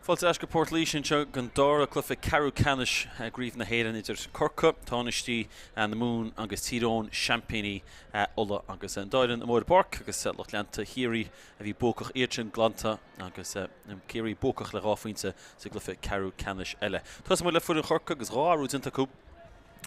Fáilte ar ais go Port Laoise anseo don dara cluiche ceathrú ceannais i gCraobh na hÉireann idir Corcaigh, tánaistí na Mumhan agus Tír Eoghain, seaimpíní Uladh. Agus an dá fhoireann amuigh ar an bpáirc agus lucht leanta Chiarraí a bhí buacach iad sin glanta agus Ciarraí buacach le dhá phointe sa gcluiche ceathrú ceannais eile. Tosóidh muid le foireann Chorcaí agus dhá athrú déanta acu.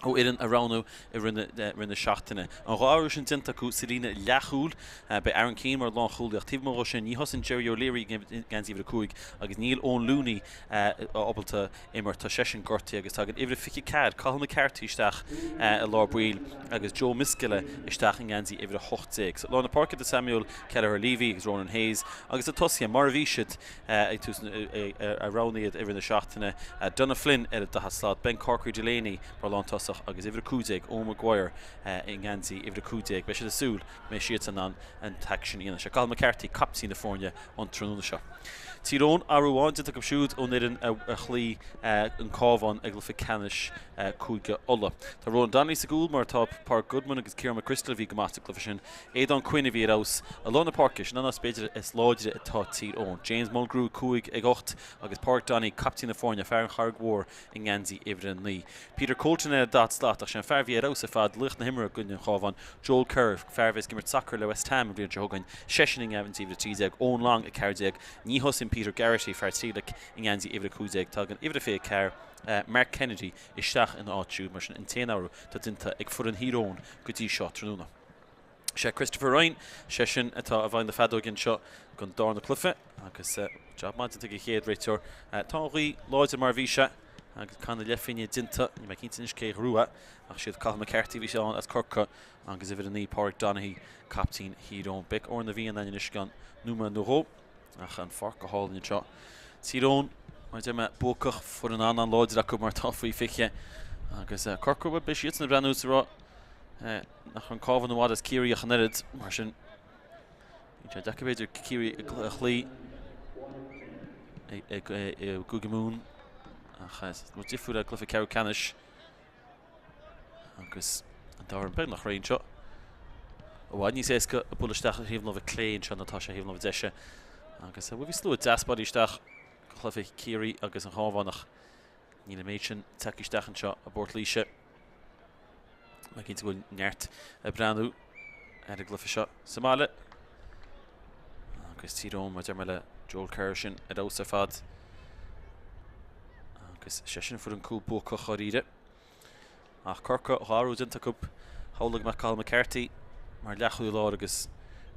ó fhoireann a roghnaíodh i rith na seachtaine. An dhá athrú sin déanta acu sa líne leathchúil. Beidh Aaron Keane mar lánchúlaí ach taobh amuigh dhó sin ní thosaíonn Jerry O'Leary i ngeansaí uimhir 5 agus níl Eoin Looney ábalta imirt. Tá seisean gortaithe agus tagann uimhir 24, Cathal McCarthy isteach i lár baill agus Joe Miskella isteach i ngeansaí uimhir 18. Sa lár na páirce tá Samuel Kelleher Leavy agus Ronan Hayes agus na tosaithe mar a bhí siad ag tús a roghnaíodh iad i rith na seachtaine. Donagh Flynn ar an daichead slat, Ben Corkery Delaney mar lántosach agus uimhir 15 Eoin Maguire i ngeansaí uimhir 15. Beidh siad ag súil go mbeidh siadsan in ann an t-aicsean a dhéanamh. Sé Cathal McCarthy captaen na foirne an tráthnóna seo. Tír Eoghain, athrú amháin déanta acu siúd ón fhoireann a chloígh an Cabhán i gcluiche ceannais Cúige Uladh. Tá Ronan Donnelly sa gcúl mar atá Pádraig Goodman agus Ciarán McCrystal a bhí go maith sa gcluiche sin. Aodán Quinn a bhí ar fheabhas i lár na páirce, sin an áit b'fhéidir is láidre atá Tír Eoghain. James Mulgrew 5 ag 8 agus Pádraig Donaghy, captaen na foirne, fear an Charraig Mhór i ngeansaí uimhir 9. Peter Colton ar an daichead slat ach sé an fear a bhí ar fheabhas ar fad, laoch na himeartha i gcoinne an Chabháin, Joel Kerr, fear a bheas ag imirt sacair le West Ham an bhliain seo chugainn, seisean i ngeansaí uimhir 13, Eoin Long 14, ní thosaíonn Peter Garrity, fear Threalag, i ngeansaí uimhir 15, tagann uimhir 24, Mark Kennedy, isteach ina áit siúd, mar sin an t-aon athrú atá déanta ag foireann Thír Eoghain go dtí seo tráthnóna. Sé Christopher Ryan, seisean atá i bhfeighil na feadóige anseo don darna cluiche agus jab maith déanta ag an chéad réiteoir. Tá an ghaoth láidir mar a bhí sé agus canna leithphinne déanta, níl mé cinnte anois cé a ghnóthaigh ach siad Cathal McCarthy a bhí ann as Corcaigh agus uimhir 9 Pádraig Donaghy, captaen Thír Eoghain. Beidh Ár na bhFiann againn anois i gceann nóiméad nó dhó ach an pháirc go hálainn anseo. Tír Eoghain, mar a deir mé, buacach, foireann an-an-láidir acu mar atá faoi 20 agus Corcaigh, bhuel beidh siadsan ag breathnú is ag rá nach raibh an Cabhán i bhfad as Ciarraí ach an oiread, mar sin bíonn sé deacair b'fhéidir Ciarraí a chloí i gCúige Mumhan ach rud difriúil le cluiche ceathrú ceannais agus an dá fhoireann beagnach réidh anseo. I bhfad níos éasca ag bualadh isteach ar thaobh na láimhe clé anseo ná atá sé ar thaobh na láimhe deise agus bhí slua deas bailithe isteach go chluiche Ciarraí agus an Chabhán ach níl an méid sin tagtha isteach anseo i bPort Laoise. Mé cinnte go bhfuil neart ag breathnú ar an gcluiche seo sa mbaile. Agus Tír Eoghain, mar deir mé le Joel Kerr sin ar fheabhas ar fad. Agus seisean a fuair an cúl buacach dháiríre. Ach Corcaigh, dhá athrú déanta acu. Shamhlaigh go mbeadh Cathal McCarthy mar leathchúlaí láir agus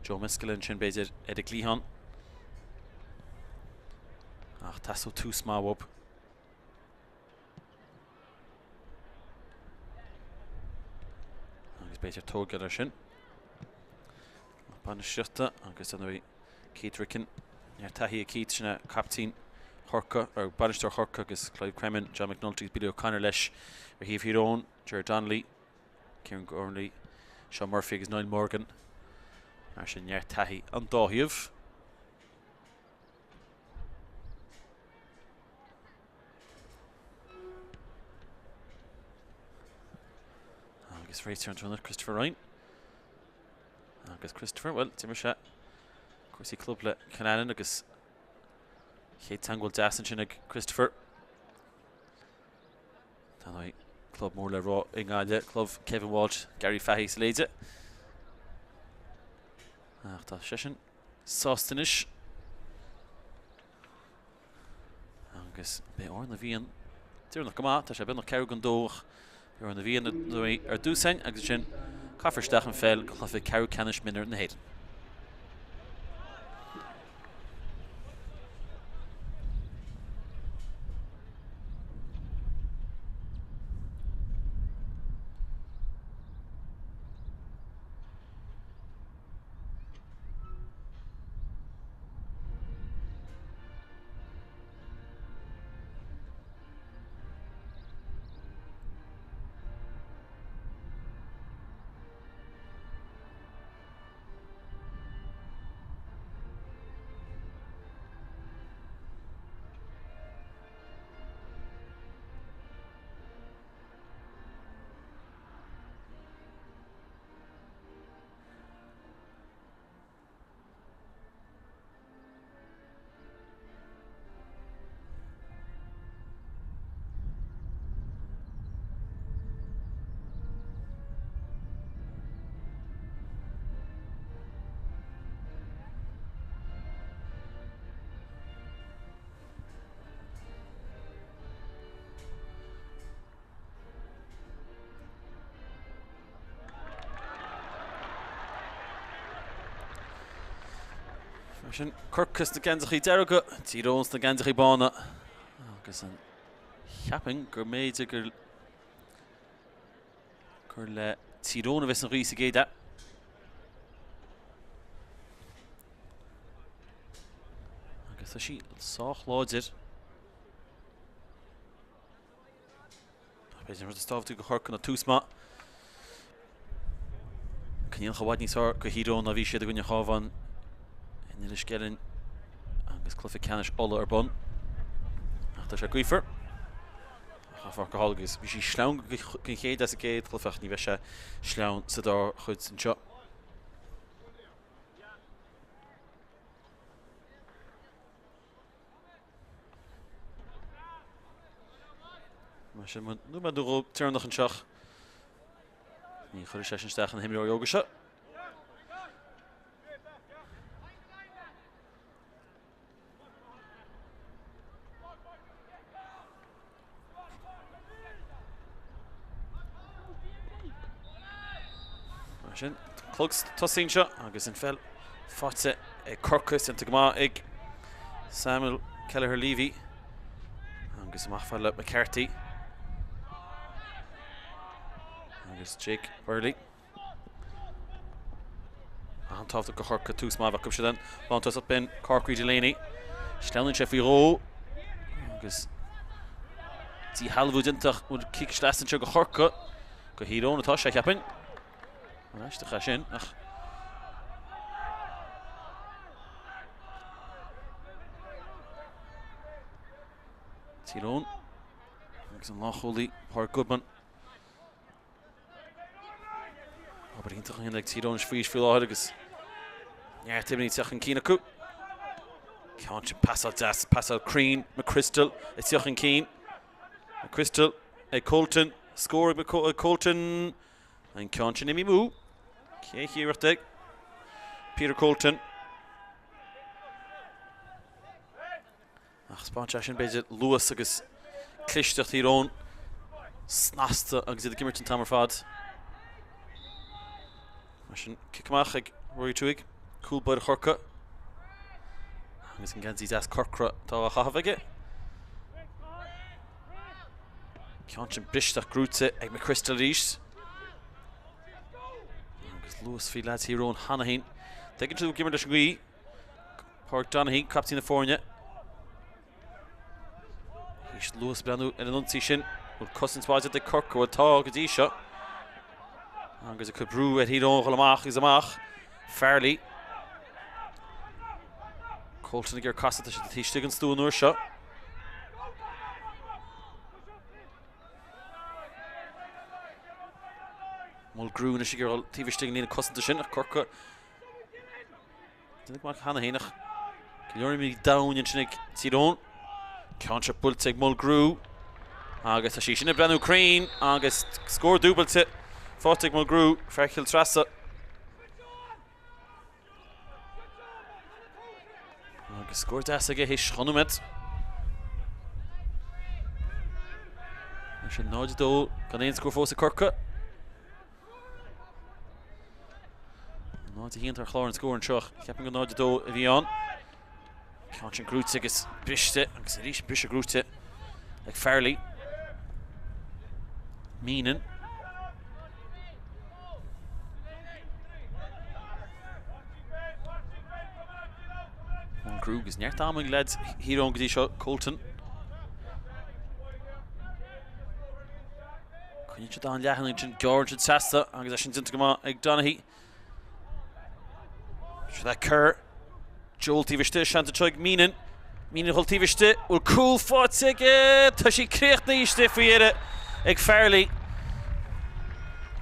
Joe Miskella ansin b'fhéidir ar an gcliathán. Ach teastódh tús maith uathu. Agus b'fhéidir tógáil air sin. Bainistíochta agus ar ndóigh Keith Ricken. Neart taithí ag Keith, sin é captaen Chorcaí, or bainisteoir Chorcaí agus Clive Cremin, John McNulty agus Billy O'Connor leis ar thaobh Thír Eoghain, Ger Donnelly, Kieran Gormley, Sean Murphy agus Niall Morgan. Mar sin neart taithí an dá thaobh. Agus réiteoir an tráthnóna Christopher Ryan. Agus Christopher, bhuel, d'imir sé cúrsaí club le Conanan agus chéad teagmháil deas ansin ag Christopher. Tá an club mór le rá i nGaillimh, club Kevin Walsh, Gary Fahy sa Léide. Ach tá seisean sásta anois. Agus beidh Ár na bhFiann deireanach go maith, tá sé beagnach ceathrú don dó ach beidh Ár na bhFiann ar dtús againn agus ansin caithfear isteach an pheil go chluiche ceathrú ceannais mionúir na hÉireann. Mar sin, Corcaigh sna geansachaí dearga, Tír Eoghain sna geansachaí bána agus an cheapfainn go mb'fhéidir gur gur le Tír Eoghain a bheas an ghaoth sa gcéad leath. Agus tá sí sách láidir. B'fhéidir an rud is tábhachtaí do Chorcaigh ná tús maith. Coinníollacha i bhfad níos fearr do Thír Eoghain ná bhí siad i gcoinne an Chabháin in Inis Ceithleann agus cluiche ceannais Uladh ar bun. Ach tá sé gaofar. Ach á go hálainn agus bhí sí sleamhain den chéad leath sa gcéad chluiche ach ní bheidh sé sleamhain sa dara chuid anseo. Mar sin, nóiméad nó dhó deireanach anseo. Ní chuirfidh sé sin isteach ar na himreoirí óga seo. Mar sin, clog tosaigh anseo agus an pheil faighte ag Corcaigh, déanta go maith ag Samuel Kelleher Leavy agus amach fad le McCarthy agus Jake Burley. An-tábhachtach do Chorcaigh tús maith a bheith acu siad an lántosach Ben Corkery Delaney. Sleamhnaíonn sé faoi dhó agus díshealbhú déanta ach bhfuil cic sleasa anseo do Chorcaigh. Do Thír Eoghain atá sé, cheapfainn. An aisteach é sin ach Tír Eoghain agus an lánchúlaí Pádraig Goodman. Obair iontach á dhéanamh ag Tír Eoghain faoi faoi láthair agus neart imní ag teacht chun cinn acu. Ceann sin pasáil deas, pasáil cruinn, McChrystal ag teacht chun cinn. McChrystal ag Colton, scór ag Colton. An ceann sin imithe amú. Cén iarracht ag Peter Colton. Ach 'spáin sé sin b'fhéidir luas agus clisteacht Thír Eoghain snasta agus iad ag imirt an t-am ar fad. Mar sin, cic amach ag Rory Twohig, cúl báire Chorcaí. Agus an geansaí deas corcra atá á chaitheamh aige. Ceann sin briste ach gnóite ag McChrystal arís. Agus luas faoi leaids Thír Eoghain cheana féin. Tuigeann siad ag imirt leis an ngaoth. Pádraig Donaghy, captaen na foirne. Théis luas breathnú ar an ionsaí sin. Bhfuil cosaint mhaith ag Corcaigh bhuel tá go dtí seo. Agus ag cur brú ar Thír Eoghain dhul amach agus amach. Farrelly. Colton ag iarraidh casadh tá siad taobh istigh den stua an uair seo. Mulgrew anois ag iarraidh taobh istigh den líne cosanta sin ach Corcaigh Déanamh go maith cheana féin ach go leor imní domhain ansin ag Tír Eoghain. Ceann seo buailte ag Mulgrew agus tá sí sin ag breathnú cruinn agus scór dúbailte faighte ag Mulgrew, fear Chill Treasa. Agus scór deas aige théis 2 nóiméad. Mar sin 0-2 gan aon scór fós ag Corcaigh. 0-1 ar chlár an scóir anseo. Ceapaim gur 0-2 a bhí ann. Ceann sin gnóite agus briste agus arís briseadh gnóite ag Farrelly. Meenan. Mulgrew agus neart ama ag leaids Thír Eoghain go dtí seo, Colton. Coinníonn siad an-leathan ansin, gearrann siad trasna agus é sin déanta go maith ag Donaghy. Seo é Kerr. Joel taobh istigh, seans anseo ag Meenan. Meenan a dhul taobh istigh, bhfuil cúl faighte aige? Tá sí críochnaithe istigh faoi dheireadh ag Farrelly.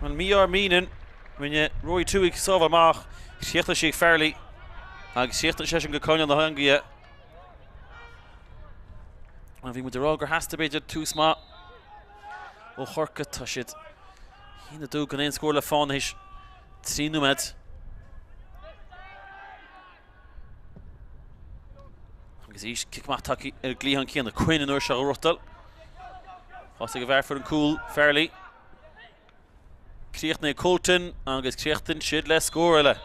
An mí-ádh ar Meenan, rinne Rory Twohig sábháil amach, chríochnaigh sí ag Farrelly agus chríochnaigh seisean go coirnéal na heangaí. Bhí muid ag rá gur theastaigh b'fhéidir tús maith ó Chorcaigh. Tá siad 1-2 gan aon scór le fáil théis 3 nóiméad. Agus arís cic amach tagtha ar an gcliathán céanna. Quinn an uair seo á reáchtáil. Fágtha ag an bhfear fuair an cúl, Farrelly. Críochnaigh Colton agus críochnaíonn siad le scór eile.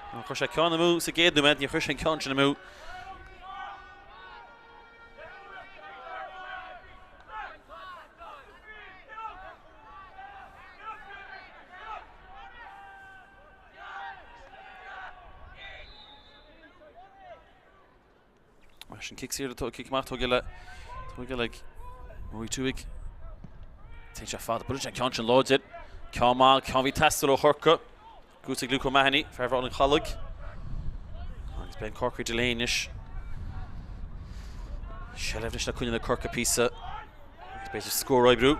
Chuir sé ceann amú sa gcéad nóiméad, níor chuir sé an ceann sin amú. Mar sin cic saor atá cic amach tógtha le tógtha le Rory Twohig. Téann sé fada. Buaileann sé an ceann sin láidir. Ceann maith, ceann a bhí ag teastáil ó Chorcaigh. Gnóthaithe ag Luke O'Mahony, fear Bhaile an Chalaigh. Agus Ben Corkery Delaney anois. Seilbh anois le coinneáil ag Corcaigh píosa. Agus b'fhéidir scór a oibriú.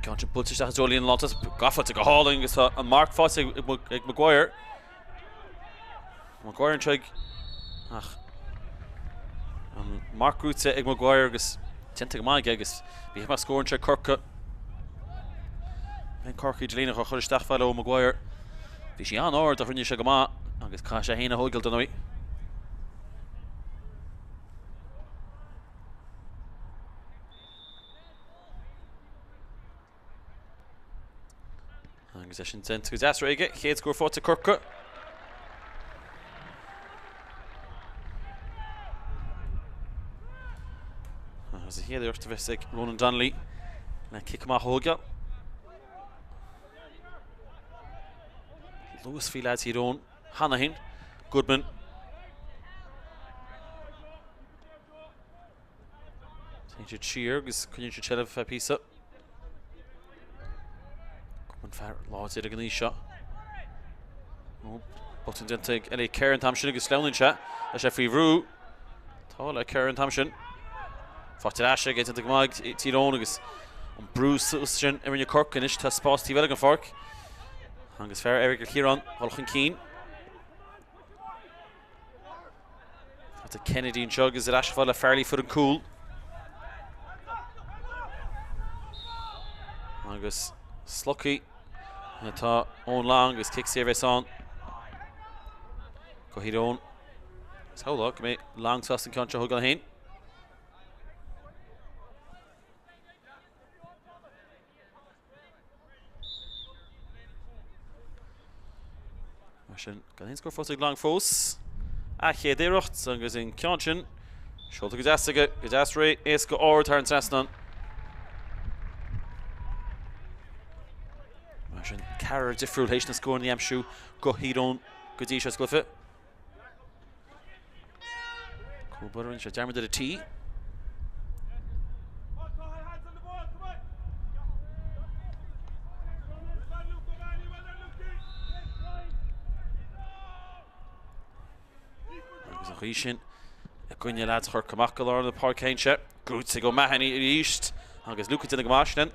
Ceann sin buailte isteach i dtreo líne lántosaigh. Gafa go hálainn agus tá an marc faighte ag Maguire. Maguire anseo ag ach an marc gnóthaithe ag Maguire agus déanta go maith aige agus bhí mar scór anseo ag Corcaigh. Ben Corkery Delaney á chur isteach fad ó Maguire. Bhí sí an-ard ach rinne sé go maith agus caithfidh sé féin a thógáil dar ndóigh. Agus é sin déanta go deas réidh aige. Chéad scór faighte ag Corcaigh. Agus an chéad iarracht a bheas ag Ronan Donnelly le cic amach a thógáil. Luas faoi leaids Thír Eoghain cheana féin. Goodman. Téann siad siar agus coinníonn siad seilbh feadh píosa. An fear láidir ag an aois seo. Botún déanta ag Elliot Kerr an t-am sin agus sleamhnaíonn sé. Tá sé faoi bhrú. Tá le Kerr an t-am sin. Faighte ar ais aige déanta go maith ag Tír Eoghain agus an brú suas sin a rinne Corcaigh anois. Tá spás taobh eile den pháirc. Agus fear Eric Ciarán dul chun cinn. Tá Kennedy anseo agus ar ais fad le Farrelly fuair an cúl. Agus slogtha atá Eoin Long agus cic saor a bheas ann do Thír Eoghain. Samhlódh go mbeidh Long sásta an ceann seo a thógáil féin. Mar sin, gan aon scór faighte ag Long fós. A chéad iarracht agus an ceann sin seolta go deas aige, go deas réidh, éasca ard thar an trasnán. Mar sin, ceathrar difriúil théis na scóranna a aimsiú do Thír Eoghain go dtí seo sa gcluiche. Cúl báire rinne sé dearmad ar a T. Agus an chaoi sin i gcoinne leaids Chorcaí amach go lár na páirce féin sé. Gnóthaithe ag O'Mahony arís agus Luke ag déanamh go maith sin.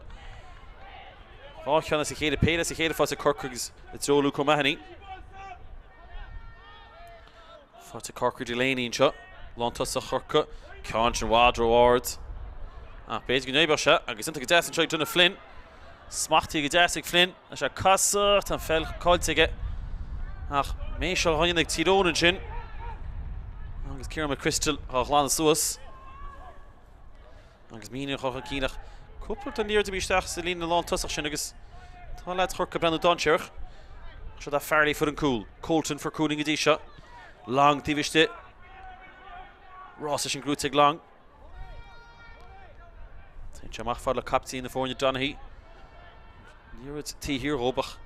Dhá cheann as a chéile, péire as a chéile faighte ag Corcaigh agus i dtreo Luke O'Mahony. Faighte Corkery Delaney anseo. Lántosach Chorcaí. Ceann sin i bhfad ró-ard. Ach b'fhéidir go n-oibreodh sé agus iontach go deas anseo ag Donagh Flynn. Smachtaithe go deas ag Flynn. Tá sé ag casadh. Tá an pheil caillte aige. Ach méiseáil á dhéanamh ag Tír Eoghain ansin. Agus Ciarán McChrystal á ghlanadh suas. Agus Meaney chun cinn ach cúpla den liathróid imithe isteach sa líne lántosach sin agus tá leaids Chorcaí ag breathnú dainséarach. Seo do Farrelly fuair an cúl. Colton fuair cúilín go dtí seo. Long taobh istigh. Rás sin gnóthaithe ag Long. Téann sé amach fad le captaen na foirne Donaghy. Liathróid taobh thiar dhóibh ach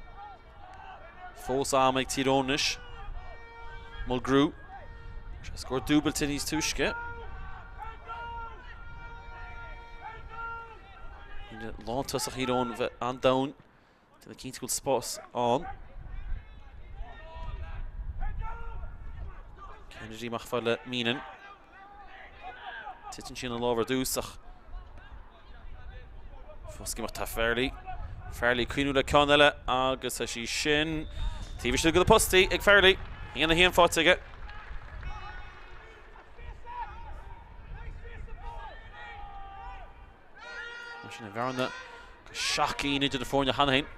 fós am ag Tír Eoghain anois. Mulgrew. Sé scór dúbailte níos túisce. Lántosach Thír Eoghain bheith an-domhain. Déanamh cinnte go bhfuil spás ann. Kennedy amach fad le Meenan. Titeann sí ina lámh ar dtús ach fós ag imeacht tá Farrelly. Farrelly ag cuimhniú le ceann eile agus tá sí sin taobh istigh de na postaí ag Farrelly. 1-1 faighte aige. Mar sin an bhearna go 7 gcinn idir na foirne cheana féin.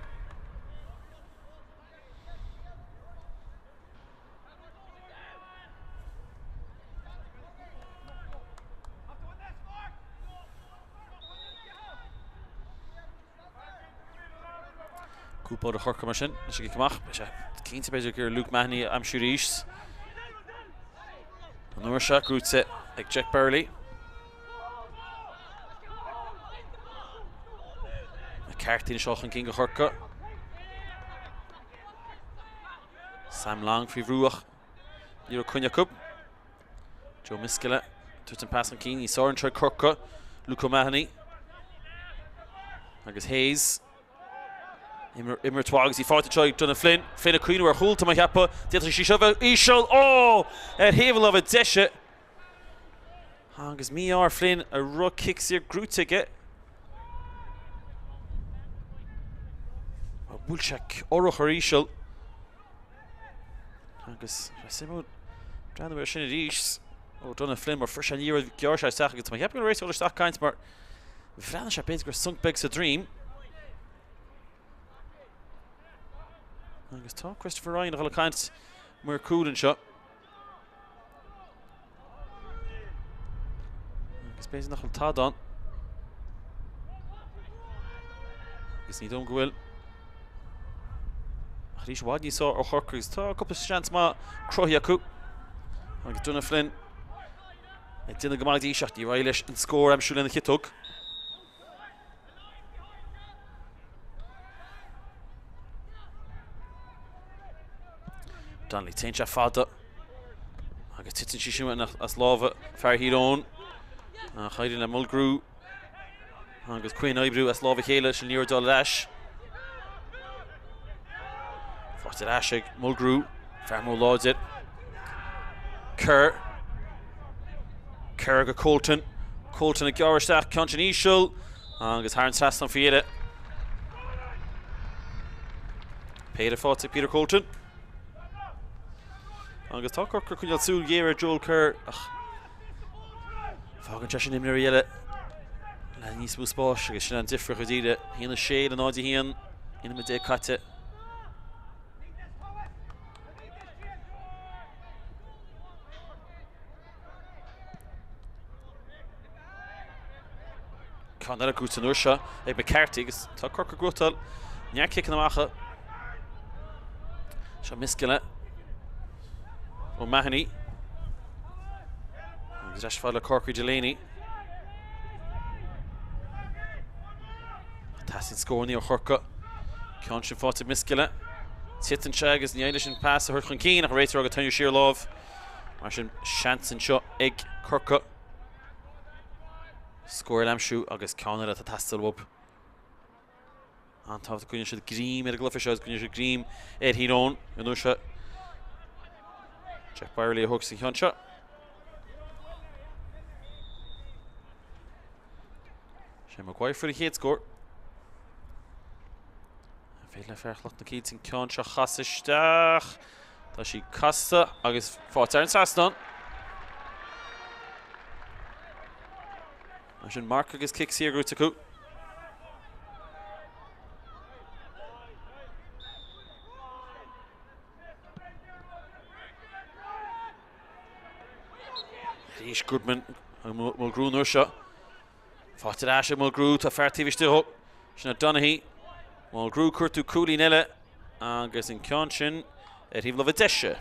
Cúpla do Chorcaigh mar sin leis an gcic amach. Beidh sé cinnte b'fhéidir gur Luke Mahony a aimsiú arís. An uair seo gnóite ag Jack Burley. McCarthy anseo chun cinn do Chorcaigh. Sam Long faoi bhrú ach ní raibh coinne acu. Joe Miskella tabhairt an pas chun cinn, níos fearr anseo ag Corcaigh, Luke O'Mahony agus Hayes. Imirt mhaith agus í faighte anseo ag Donagh Flynn. Flynn ag cuimhneamh ar chúl, tá mé ag ceapadh. D'fhéadfadh sí seo bheith íseal. Ó! Ar thaobh na láimhe deise. Agus mí-ádh ar Flynn a raibh cic saor gnóite aige. Bhuail sé urchar íseal. Agus suimiúil breathnú air sin arís ó Donagh Flynn mar fuair sé an liathróid ghearr sé isteach agus tá mé ag ceapadh go raibh réiteoir isteach ag caint mar bhreathnaigh sé b'fhéidir gur sonc beag sa droim. Agus tá Christopher Ryan ag dul ag caint maor cúil anseo. Agus b'fhéidir nach bhfuil tada ann. Agus ní dóigh go bhfuil. Ach arís i bhfad níos fearr ó Chorcaigh agus tá cúpla seans maith cruthaithe acu. Agus Donagh Flynn ag déanamh go maith go dtí seo. Níor éirigh leis an scór a aimsiú lena chiotóg. Donnelly, téann sé fada agus titeann sí sin as lámha fear Thír Eoghain. Ach éiríonn le Mulgrew agus Quinn oibriú as lámha a chéile leis an liathróid a fháil ar ais. Faighte ar ais ag Mulgrew, fear mór láidir. Kerr. Kerr go Colton. Colton ag gearradh isteach, ceann sin íseal agus thar an trasnán faoi dheireadh. Péire faighte ag Peter Colton. Agus tá Corcaigh ag coinneáil súil ghéar ar Joel Kerr ach fágann sé sin imreoirí eile le níos mó spáis agus sin an difríocht go díreach. 1 6 le 0 1 11 nóiméad caite. Ceann eile gnóite an uair seo ag McCarthy agus tá Corcaigh ag gnóthachtáil neart ciceanna amach. Seo Miskella. O'Mahony. Agus ar ais fad le Corcaigh Delaney. Teastaíonn scóranna ó Chorcaigh. Ceann sin faighte ag Miskella. Titeann sé agus ní éirigh leis an pas a thabhairt chun cinn ach an réiteoir ag tarraingt siar a lámh. Mar sin seans anseo ag Corcaigh scór a aimsiú agus ceann eile atá ag teastáil uathu. An-tábhachtach go gcoinneoidh siad greim ar an gcluiche seo agus go gcoinneoidh siad greim ar Thír Eoghain an uair seo. Jack Byerly a thógfas an ceann seo. Sé Maguire fuair an chéad scór. An féidir le fear Chloich na Cille an ceann seo a chasadh isteach. Tá sí casta agus faighte thar an trasnán. Mar sin marc agus cic saor gnóite acu. Arís Goodman ag Mulgrew an uair seo. Faighte ar ais ag Mulgrew, tá fear taobh istigh dhó. Sin O'Donoghue. Mulgrew ag cuartú cúilín eile agus an ceann sin ar thaobh láimhe deise.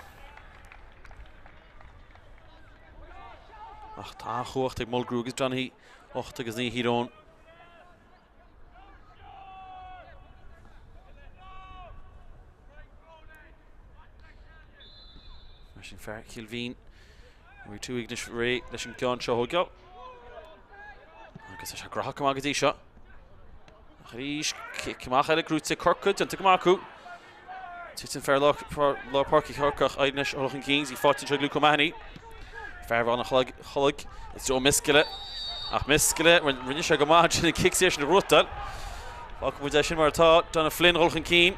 Ach tá an-chumhacht ag Mulgrew agus Donaghy, 8 agus 9 Thír Eoghain. Mar sin fear Chill Mhín Ruaidhrí anois réidh leis an gceann seo a thógáil. Agus tá sé gnóthach go maith go dtí seo. Ach arís, cic amach eile gnóite ag Corcaigh, déanta go maith acu. Titeann fear lár páirce Chorcaí ach éiríonn leis dul chun cinn, í faighte anseo ag Luke O'Mahony. Fear Bhaile an Chollaigh, is Joe Miskella. Ach Miskella, rinne sé go maith ansin an cic saor sin a ghnóthachtáil. Fágfaidh muid é sin mar atá. Donagh Flynn dul chun cinn.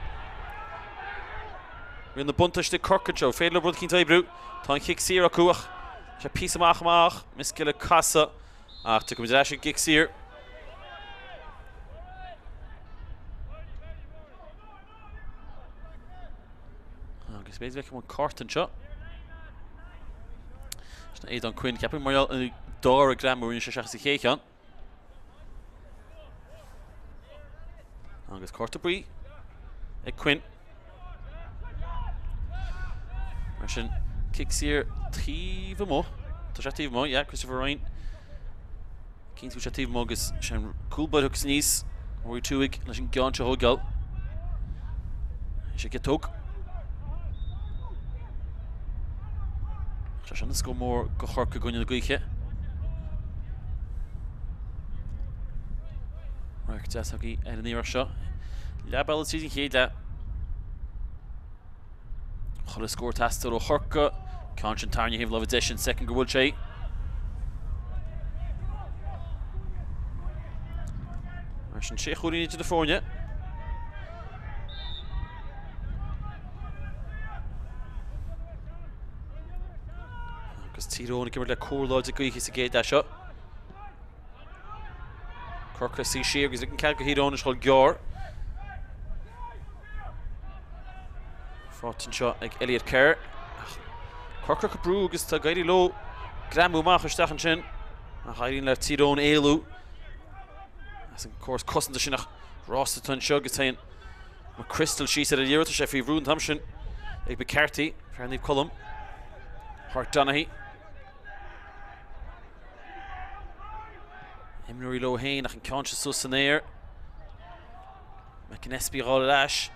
Riail na buntáiste ag Corcaigh anseo. Féidir leo rud eicínt a oibriú. Tá an chic saor acu ach sé píosa amach amach. Miskella ag casadh ach tiocfaidh muid ar ais ag an gcic saor. Agus b'fhéidir go bhfeicfidh muid cárta anseo. Sin Aidan Quinn, ceapaim mar gheall ar an dara greamú a rinne sé seachas an chéad cheann. Agus cárta buí. ag Quinn. Mar sin, cic saor taobh amuigh. Tá sé taobh amuigh, yeah, Christopher Ryan. Cinnte go bhfuil sé taobh amuigh agus sin cúl báire agus aníos. Rory Twohig leis an gceann seo a thógáil. Sé ciotóg. Tá sé ina scór mór go Chorcaigh i gcoinne na gaoithe. Radharc deas agaibh ar an iarracht seo. Leath bealaigh tríd an chéad leath. Chuile scór ag teastáil ó Chorcaigh. Ceann sin tarraingthe thaobh láimhe deise an soicind go bhfuil sé. Mar sin sé chúilín idir na foirne. Agus Tír Eoghain ag imirt le cóir láidir gaoithe sa gcéad leath seo. Corcaigh ag suí siar agus ligean cead go Thír Eoghain anois dhul gearr. Faighte anseo ag Elliot Kerr. Corcaigh ag brú agus tá ag éirí leo greamú amach isteach ansin. Ach éiríonn le Tír Eoghain éalú as an córas cosanta sin ach rás atá anseo agus téann McChrystal síos ar an liathróid. Tá sé faoi bhrú an t-am sin ag McCarthy, fear Naomh Colm. Hart Donaghy. Imreoirí leo féin ach an ceann seo suas san aer. McAnespie a dhul ar ais.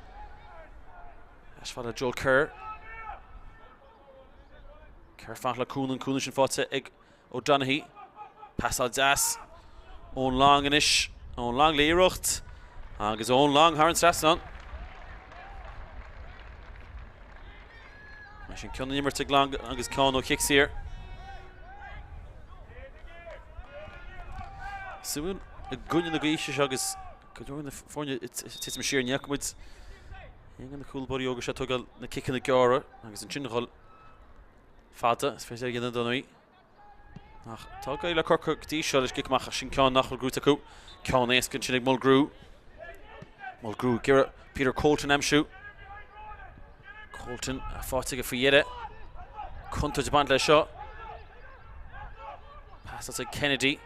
Ais fada le Joel Kerr. Kerr fanacht le cúnamh, an cúnamh sin faighte ag O'Donoghue. Pasáil deas. Eoin Long anois. Eoin Long le iarracht. Agus Eoin Long thar an trasnán. Mar sin ceann ón imirt ag Long agus ceann ó chic saor. Suimiúil i gcoinne na gaoithe seo agus go leor na foirne ag titim siar ní fhaca muid aon de na cúlbáirí óga seo ag tógáil na ciceanna gearra agus ansin a dhul fada is féidir a dhéanamh don aghaidh. Ach tá ag éirí le Corcaigh go dtí seo leis an gcic amach ach sin ceann nach bhfuil gnóthaithe acu. Ceann éasca ansin ag Mulgrew. Mulgrew ag iarraidh Peter Colton a aimsiú. Colton faighte aige faoi dheireadh. Contúirt ag baint leis seo. Pas ag Kennedy.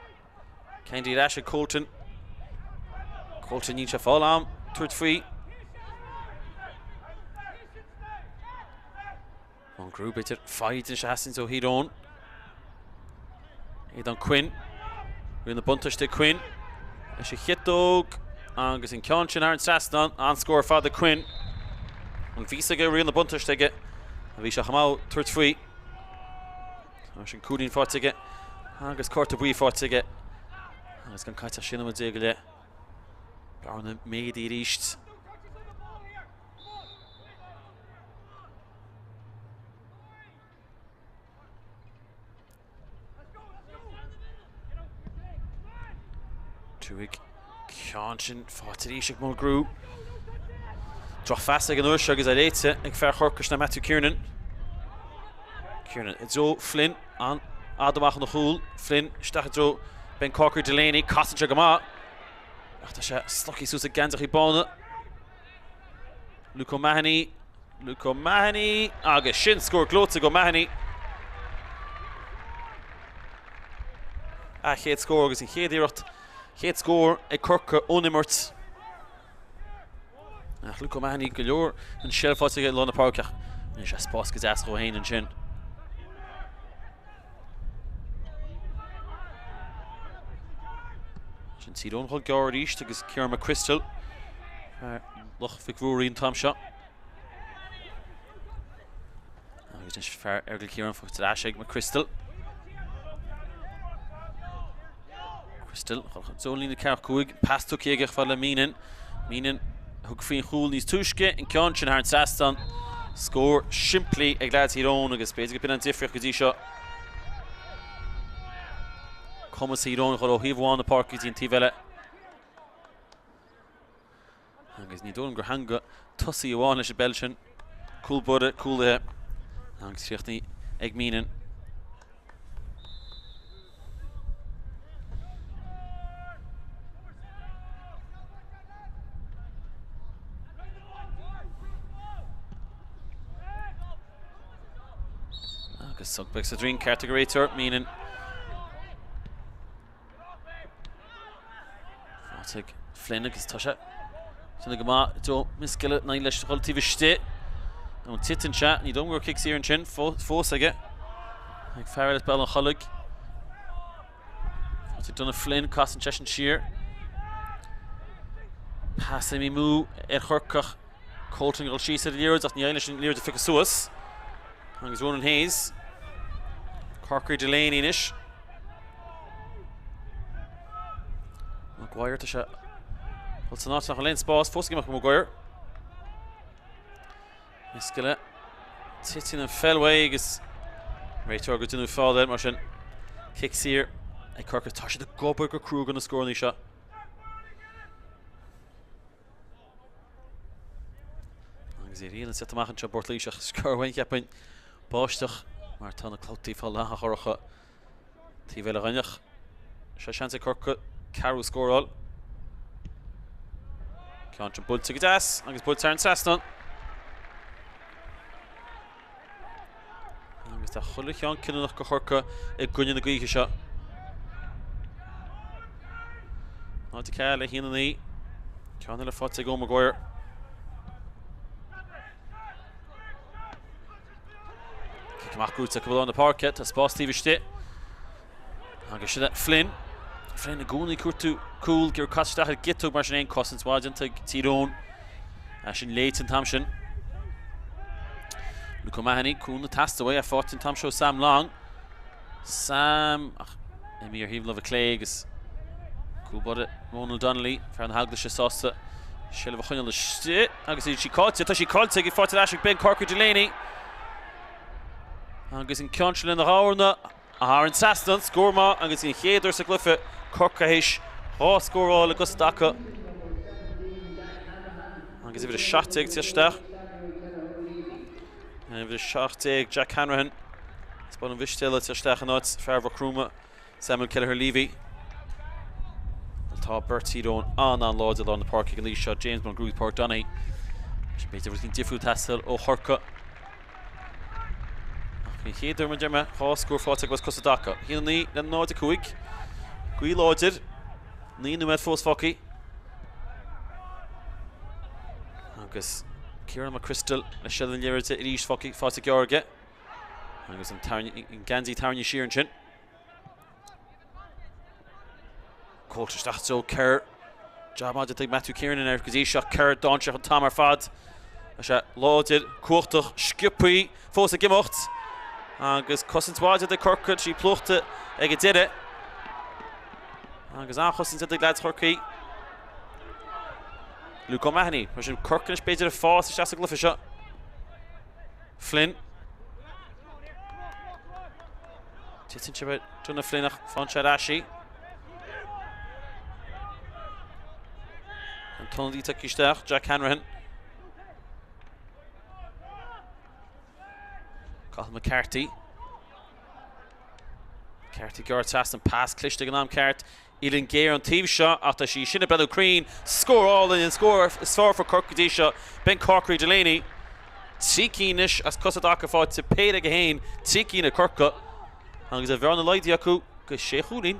Kennedy ar ais ag Colton. Colton níl sé ag fáil am tabhairt faoi. Mulgrew b'fhéidir foighid anois a theastaíonns ó Thír Eoghain. Aodán Quinn. Riail na buntáiste ag Quinn. Leis an chiotóg agus an ceann sin thar an trasnán. An-scór fada Quinn. An bhí a fhios aige riail na buntáiste aige a bhí sé chomh mall tabhairt faoi. Tá sin cúilín faighte aige agus cárta buí faighte aige. Agus gan caite ach 16 nóiméad go leith. Bearna méadaithe arís. Twohig ceann sin faighte arís ag Mulgrew. Drochphas ag an uair seo agus é léite ag fear Chorcaí sin Matthew Kiernan. Kiernan i dtreo Flynn an-fhada amach ina chúl. Flynn isteach i dtreo Ben Corkery Delaney. Casann sé go maith. Ach tá sé slogtha suas ag geansaithe bána. Luke O'Mahony, Luke O'Mahony agus sin scór gleoite ag O'Mahony. A chéad scór agus an chéad iarracht, chéad scór ag Corcaigh ón imirt. Ach Luke O'Mahony go leor an seilbh faighte aige i lár na páirce ach rinne sé spás go deas dhó féin ansin. Sin Tír Eoghain chomh gearr arís agus Ciarán McChrystal fear Loch Mhic Ruairí an t-am seo. Agus anois fear Errigal Ciarán faighte ar ais ag McChrystal. McChrystal chun líne 4-5, pas tugtha aige fad le Meenan. Meenan a thug faoin chúl níos túisce, an ceann sin thar an trasnán. Scór simplí ag leaids Thír Eoghain agus b'fhéidir go b'in an difríocht go dtí seo. Cumas Thír Eoghain a dhul ó thaobh amháin na páirce go dtí an taobh eile. Agus ní dóigh liom gur theanga tosaí amháin leis an bpeil sin. Cúl báire, cúlaithe agus críochnaithe ag Meenan. Agus soc beag sa droim ceart ag an réiteoir, Meenan. Faighte ag Flynn agus tá sé. Sin go maith Joe Miskelly in aghaidh leis a dhul taobh istigh. Nó titeann sé, ní dóigh liom go raibh cic saor ansin fós aige. Ag fear eile as Béal an Chollaigh. Faighte ag Donagh Flynn, casann seisean siar. Pas imithe amú ar Chorcach. Colton ag dul síos ar an liathróid ach ní éiríonn leis an liathróid a phiocadh suas. Agus Ronan Hayes. Corkery Delaney anois. Maguire tá sé dul san áit nach bhfuil aon spás fós ag imeacht Maguire. Miskelly. Titeann an pheil uaidh agus réiteoir gur deineadh feall air mar sin. Cic saor ag Corcaigh. Tá siad ag obair go crua do na scóranna seo. Agus éiríonn an set amach anseo i bPort Laoise ach scor uainn cheapfainn báisteach mar tá na clabhtaí fá leathadh dhorcha taobh eile dhúinn ach seo seans ag Corcaigh ceathrú scóráil. Ceann sin buailte go deas agus buailte thar an trasnán. Agus tá chuile cheann cinniúnach do Chorcaigh i gcoinne na gaoithe seo. 0-4 le 1-9. Ceann eile faighte ag Eoin Maguire. Cic amach gnóite acu i lár na páirce, tá spás taobh istigh. Agus sin é Flynn. Flynn i gcónaí ag cuartú cúl, ag iarraidh casadh isteach ar giotog mar sin féin, cosaint mhaith déanta ag Tír Eoghain. Sin léite an t-am sin. Luke O'Mahony, cúnamh ag teastáil uaidh, é faighte an t-am seo Sam Long. Sam, ach imithe ar thaobh na láimhe clé agus cúl báire Ronald Donnelly, fear na hEaglaise sásta seilbh a choinneáil istigh agus í sí caillte, tá sí caillte ag faighte ar ais ag Ben Corkery Delaney. Agus an ceann sin lena dhorna thar an trasnán, scór maith agus an chéad uair sa gcluiche Corcaigh théis 2 scór a fháil i gcos i dtaca. Agus uimhir 17 ag tíocht isteach. Uimhir 17 Jack Hanrahan. As Béal an Mhistéala ag tíocht isteach in áit fear Mhaigh Chromtha Samuel Kelleher Leavy. Tá beirt Thír Eoghain an-an-láidir i lár na páirce ag an aois seo, James Mulgrew agus Pádraig Donaghy. B'fhéidir rud éigin difriúil ag teastáil ó Chorcaigh. Ach an chéad uair mar a deir mé, 2 scór faighte acu as cos i dtaca. 1-9 le 0-5. Gaoth láidir. 9 nóiméad fós fágtha. Agus Ciarán McChrystal le seilbh na liathróide arís faighte gearr aige. Agus an geansaí tarraingthe siar ansin. Colton isteach i dtreo Kerr. Jab maith déanta ag Matthew Kiernan air go dtí seo. Kerr dainséarach an t-am ar fad. Tá sé láidir, cumhachtach, sciobthaí, fós ag imeacht. Agus cosaint mhaith déanta ag Corcaigh, sí plúchta ag an deireadh. Agus an-chosaint déanta ag leaids Chorcaí. Luke O'Mahony, mar sin Corcaigh anois b'fhéidir ag fás isteach sa gcluiche seo. Flynn. Titeann sé Donagh Flynn ach faigheann sé ar ais í. An t-ionadaí tagtha isteach, Jack Hanrahan. Cathal McCarthy. McCarthy gearr trasna, pas cliste ag an am ceart. Uillinn géar an taobh seo ach tá sí sin ag breathnú cruinn. Scór álainn, an scór is fearr for Corcaigh go dtí seo. Ben Corkery Delaney. 3 cinn anois as cos i dtaca faighte, péire aige féin, 3 cinn ag Corcaigh agus an bhearna laghdaithe acu go sé chúilín.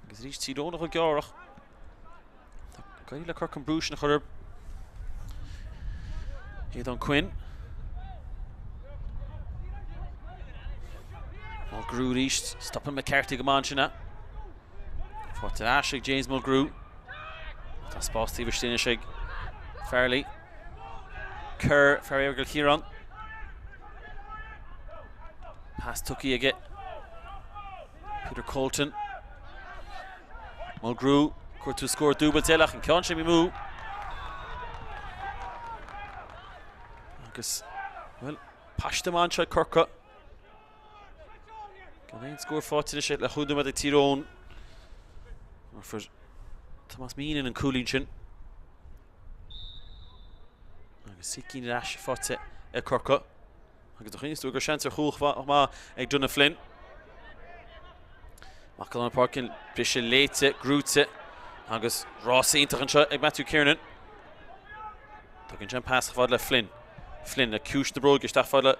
Agus arís Tír Eoghain go gearr ach Tá ag éirí le Corcaigh an brú sin a chur ar Aodán Quinn. Mulgrew arís, stopann McCarthy go maith ansin é. Faighte ar ais ag James Mulgrew. Tá spás taobh istigh anois ag Farrelly. Kerr, fear Errigal Ciarán. Pas tugtha aige. Peter Colton. Mulgrew, cuartú scór dúbailte eile ach an ceann sin amú. Agus, bhuel, paiste maith anseo ag Corcaigh. Gan aon scór faighte anois le chúig nóiméad ag Tír Eoghain. Fuair Tomás Meenan an cúilín sin. Agus sicín ar ais faighte ag Corcaigh. Agus do chuimhnigh tú gur seans ar chúl chomh maith ag Donagh Flynn. Amach go lár na páirce, briseadh léite, gnóite agus rás iontach anseo ag Matthew Kiernan. Tugann sé an pas chomh fada le Flynn. Flynn le ciumhais na bróige isteach fad le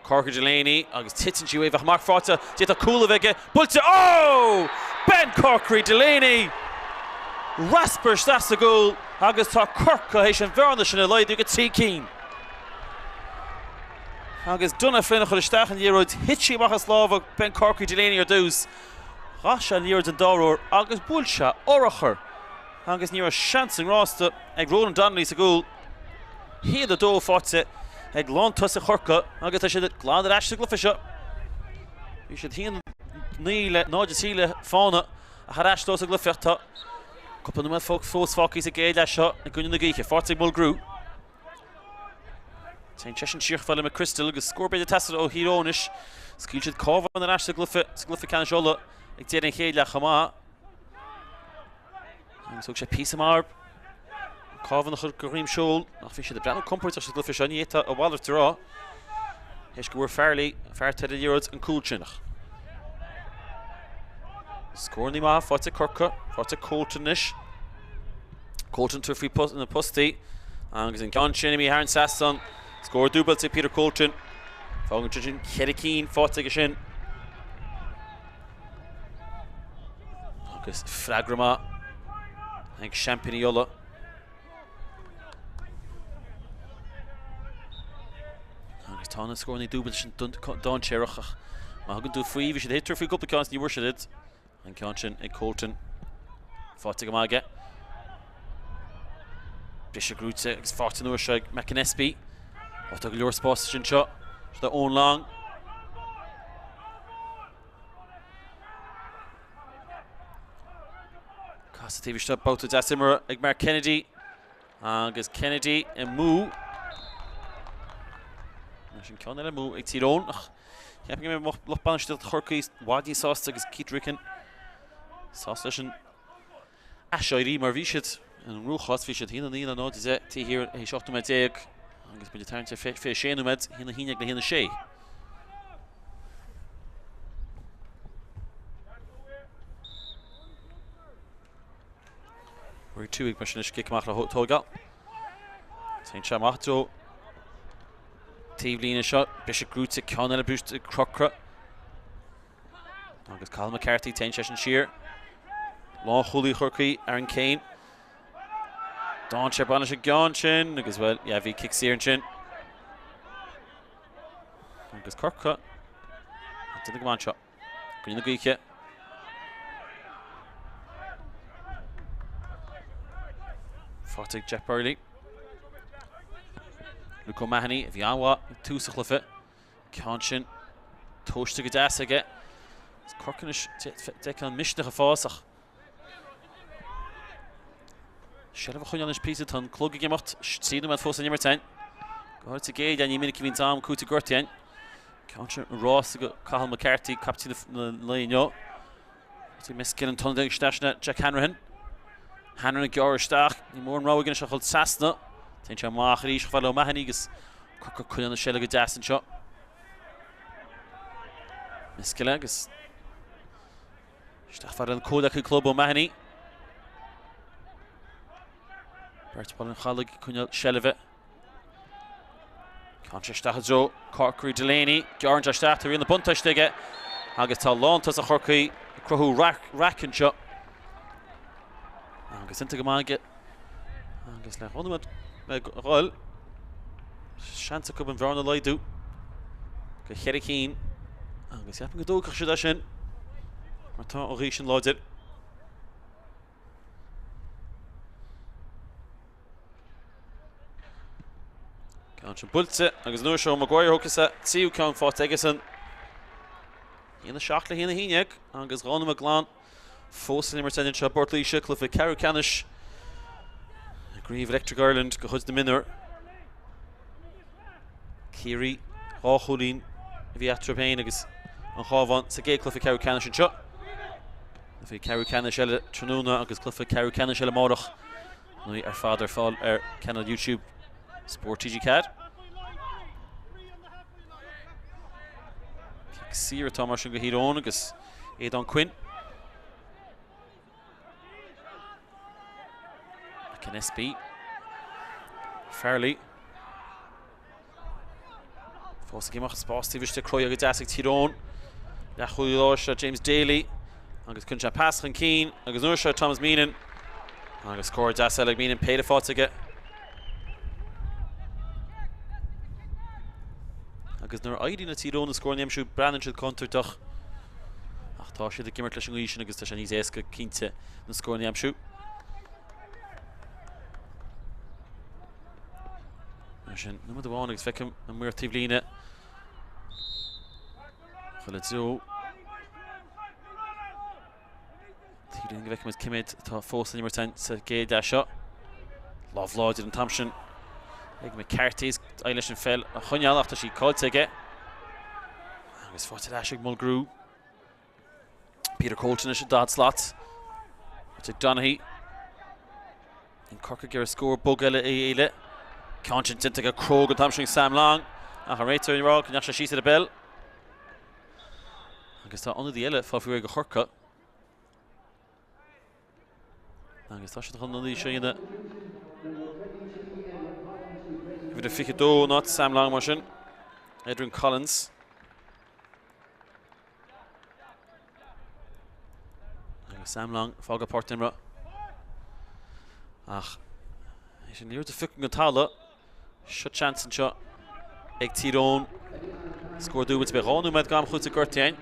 Corkery Delaney agus titeann sí uaidh. Bheadh marc faighte. D'fhéadfadh cúl a bheith aige. Buailte. Ó! Ben Corkery Delaney! Raspar isteach sa gcúl agus tá Corcaigh théis an bhearna sin a laghdú go 3 cinn. Agus Donagh Flynn a chuir isteach an liathróid, thit sí amach as lámha Ben Corkery Delaney ar dtús. Ghabh sé an liathróid an dara huair agus bhuail sé urchar agus ní raibh seans i ngrásta ag Ronan Donnelly sa gcúl. 1-2 faighte ag lántosaí Chorcaí agus tá siad glan ar ais sa gcluiche seo. Bhí siad 1-9 le 0-3 le fána ach ar ais leo sa gcluiche. Tá cúpla nóiméad fós fágtha sa gcéad leath seo i gcoinne na gaoithe. Faighte ag Mulgrew. Téann seisean siar chomh fada le McChrystal agus scór b'fhéidir ag teastáil ó Thír Eoghain anois. Scaoil siad Cabhán ar ais sa gcluiche sa gcluiche ceannais Uladh ag deireadh an chéad leath chomh maith. Agus thug sé píosa maith orthu Cabhán a chur de dhroim seoil ach bhí siad ag breathnú compordach sa gcluiche seo, ní fhéadfá a mhalairt a rá. Théis go bhfuair Farrelly, fear ar an liathróid, an cúl sin ach. Scóranna maithe faighte ag Corcaigh, faighte ag Colton anois. Colton tabhairt faoi na postaí agus an ceann sin imithe thar an trasnán. Scór dúbailte ag Peter Colton. Fágann sin cheithre cinn faighte aige sin. Agus freagra maith ag seaimpíní Uladh. Agus tá na scóranna dúbailte sin dainséarach ach má thugann tú faoi, bhí siad ag tabhairt faoi cúpla ceann is ní bhfuair siad iad. An ceann sin ag Colton. Faighte go maith aige. Briseadh gnóite agus faighte an uair seo ag McAnespie. Ó tá go leor spáis sin seo. Seo Eoin Long. Casadh taobh istigh babhta deas imeartha ag Mark Kennedy agus Kennedy amú. Anois an ceann eile amú ag Tír Eoghain ach cheapfainn go mbeidh lucht bainistíochta Chorcaí i bhfad níos sásta agus Keith Ricken sásta leis an aiséirí mar bhí siad i gcruachás, bhí siad 1-9 le 0-10 taobh thiar théis 18 nóiméad agus muid ag tarraingt ar 26 nóiméad, 1-11 le 1-6. Rory Twohig mar sin anois cic amach le tógáil. Téann sé amach i dtreo taobhlíne seo, briseadh gnóite ceann eile brúite ag Corcra. Agus Cathal McCarthy, téann seisean siar. Lánchúlaí Chorcaí, Aaron Kane. Dainséar bain leis an gceann sin agus bhuel, yeah, bhí cic saor ansin. Agus Corcaigh ag déanamh go maith anseo. Coinne na gaoithe. Faighte ag Jack Burley. Luke O'Mahony, a bhí an-mhaith ag tús an chluiche. Ceann sin tomhaiste go deas aige. Is Corcaigh anois d'fheicfeá an misneach ag fás ach seilbh a choinneáil anois píosa tá an clog ag imeacht 3 nóiméad fós san imirt againn. Go háirid sa gcéad leath ní minic a bhíonn am cúiteamh gortaithe againn. Ceann sin rás ag Cathal McCarthy, caiptín na lae inniu. Miskin an t-ionadaí isteach sin Jack Hanrahan. Hanrahan ag gearradh isteach. Ní mór an rogha aige anois a dhul trasna. Téann sé amach arís chomh fada le O'Mahony agus Corcaigh coinneáil na seilbhe go deas anseo. Miskin agus isteach fada an comhleacaí club O'Mahony. Beirt Bhaile an Chalaigh ag coinneáil seilbhe. Ceann sé isteach i dtreo Corkery Delaney. Gearrann sé isteach, tá riail na buntáiste aige agus tá lántosach Chorcaí ag cruthú raic anseo. Agus iontach go maith aige. Agus le dhá nóiméad le dhul, seans acu an bhearna a laghdú go cheithre cinn. Agus ceapaim go dtógfadh siad é sin mar tá an ghaoth sin láidir. Ceann sin buailte agus an uair seo Maguire thógtha sa tríú ceann faighte aigesan. 1-7 le 1-11 agus dhá nóiméad glan fós san imirt anseo i bPort Laoise, cluiche ceathrú ceannais i gCraobh Electric Ireland de chuid na mionúr. Ciarraí, dhá chúilín a bhí eatarthu féin agus an Cabhán sa gcéad cluiche ceathrú ceannais anseo. Cluiche ceathrú ceannais eile tráthnóna agus cluiche ceathrú ceannais eile amárach. Nó ar fad ar fáil ar channel YouTube Sport TG4. Cic saor atá mar sin go Thír Eoghain agus Aodán Quinn. McAnespie. Farrelly. Fós ag imeacht, spás taobh istigh cruthaithe go deas ag Tír Eoghain. Leathchúlaí láir seo James Daly agus cuireann sé pas chun cinn agus an uair seo Thomas Meenan agus scór deas eile ag Meenan, péire faighte aige. Agus nuair a éiríonn le Tír Eoghain na scóranna a aimsiú breathnaíonn siad contúirteach ach tá siad ag imirt leis an ngaoth sin agus tá sé níos éasca cinnte na scóranna a aimsiú. Mar sin, nóiméad amháin agus feicim an maor taobhlíne chuile dtreo. Taobhlíne go bhfeicfimid cé mhéad atá fós san imirt sa gcéad leath seo. Lámh láidir an t-am sin ag McCarthy is éirigh leis an pheil a choinneáil ach tá sí caillte aige. Agus faighte ar ais ag Mulgrew. Peter Colton anois sa daichead slat. Ag Donaghy. An Corcaigh ag iarraidh scór bog eile a éileamh. Ceann sin déanta go cróga an t-am sin ag Sam Long. Ach an réiteoir ag rá go ndeachaigh sé síos ar an bpeil. Agus tá ionadaí eile fágtha faoi réir do Chorcaigh. Agus tá siad chun an ionadaí seo a dhéanamh. Uimhir a 22 in áit Sam Long mar sin. Adrian Collins. Agus Sam Long ag fágáil páirc na himeartha. Ach é sin liathróid a phiocadh den talamh. Seo seans anseo ag Tír Eoghain. Scór dúbailte beidh 2 nóiméad d'am cúitimh gortaithe againn.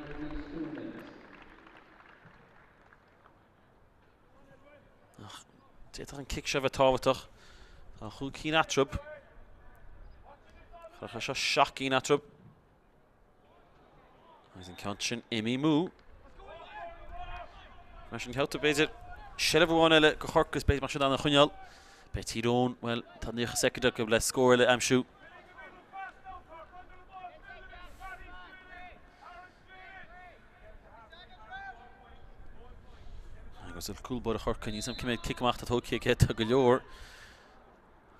Ach d'fhéadfadh an cic seo a bheith tábhachtach. Tá chúig cinn eatarthu. Chuirfeadh seo seacht gcinn eatarthu. Agus an ceann sin imithe amú. Mar sin ceann b'fhéidir seilbh amháin eile do Chorcaigh is b'fhéidir mar sin an a choinneáil. Beidh Tír Eoghain, bhuel, tá 90 soicind acu le scór eile a aimsiú. Agus an cúl báire Chorcaí, níl 's agam cé mhéad cic amach atá tógtha aige, tá go leor.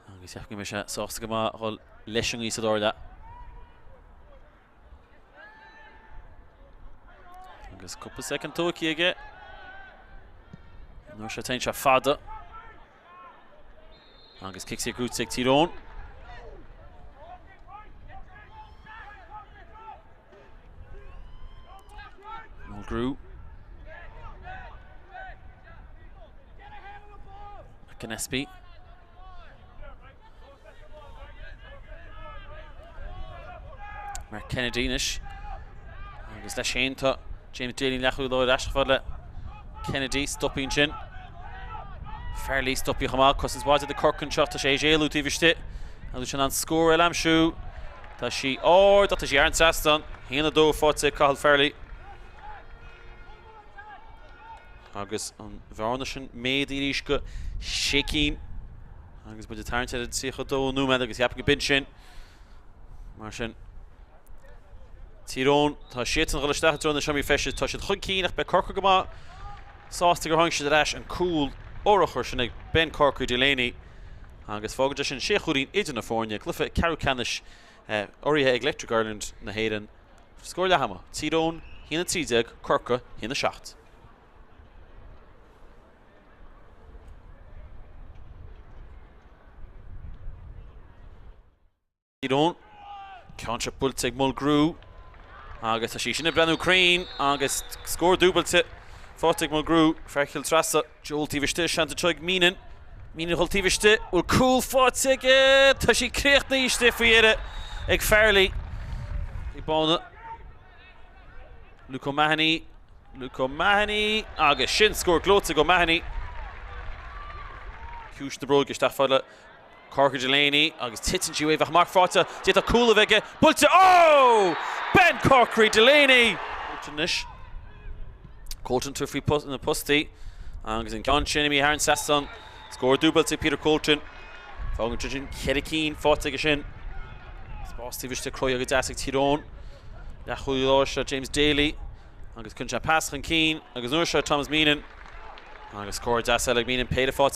Agus cheapfainn go mbeidh sé sásta go maith a dhul leis an ngaoth sa dara leath. Agus cúpla soicind tógtha aige. An uair seo téann sé fada. Agus cic saor gnóthaithe ag Tír Eoghain. Mulgrew. McAnespie. Mark Kennedy anois. Agus leis féin tá James Daly leathchúlaí láir ar ais chomh fada le Kennedy, stoptha ansin. Farrelly stoptha chomh maith, cosaint mhaith ag Corcaigh anseo, tá sé ag éalú taobh istigh. Agus sin an scór eile a aimsiú. Tá sí ard ach tá sí thar an trasnán. 1-2 faighte ag Cathal Farrelly. Agus an bhearna sin méadaithe arís go sé cinn. Agus muid ag tarraingt ar an 32 nóiméad agus cheapfainn go b'in sin. Mar sin, Tír Eoghain, tá siadsan ag dul isteach i dtreo na seomraí feistis, tá siad chun cinn ach beidh Corcaigh go maith sásta gur tháinig siad ar ais an cúl urchar sin ag Ben Corkery Delaney agus fágann sé sin sé chúilín idir na foirne, cluiche ceathrú ceannais urraithe ag Electric Ireland na hÉireann. Scór leath ama, Tír Eoghain 1-13, Corcaigh 1-7. Tír Eoghain. Ceann seo buailte ag Mulgrew agus tá sí sin ag breathnú cruinn agus scór dúbailte faighte ag Mulgrew, fear Chill Treasa. Joel taobh istigh, seans anseo ag Meenan. Meenan ag dul taobh istigh, bhfuil cúl faighte aige? Tá sí críochnaithe istigh faoi dheireadh ag Farrelly. Bhí bána. Luke O'Mahony, Luke O'Mahony agus sin scór gleoite ag O'Mahony. Ciumhais na bróige isteach fad le Corkery Delaney agus titeann sí uaidh ach marc faighte, d'fhéadfadh cúl a bheith aige, buailte, oh! Ben Corkery Delaney! Colton anois. Colton tabhairt faoi na postaí agus an ceann sin imithe thar an trasnán. Scór dúbailte ag Peter Colton. Fágann sé sin ceithre cinn faighte aige sin. Spás taobh istigh cruthaithe go deas ag Tír Eoghain. Leathchúlaí láir seo James Daly agus cuireann sé pas chun cinn agus an uair seo Thomas Meenan agus scór deas eile ag Meenan péire faighte.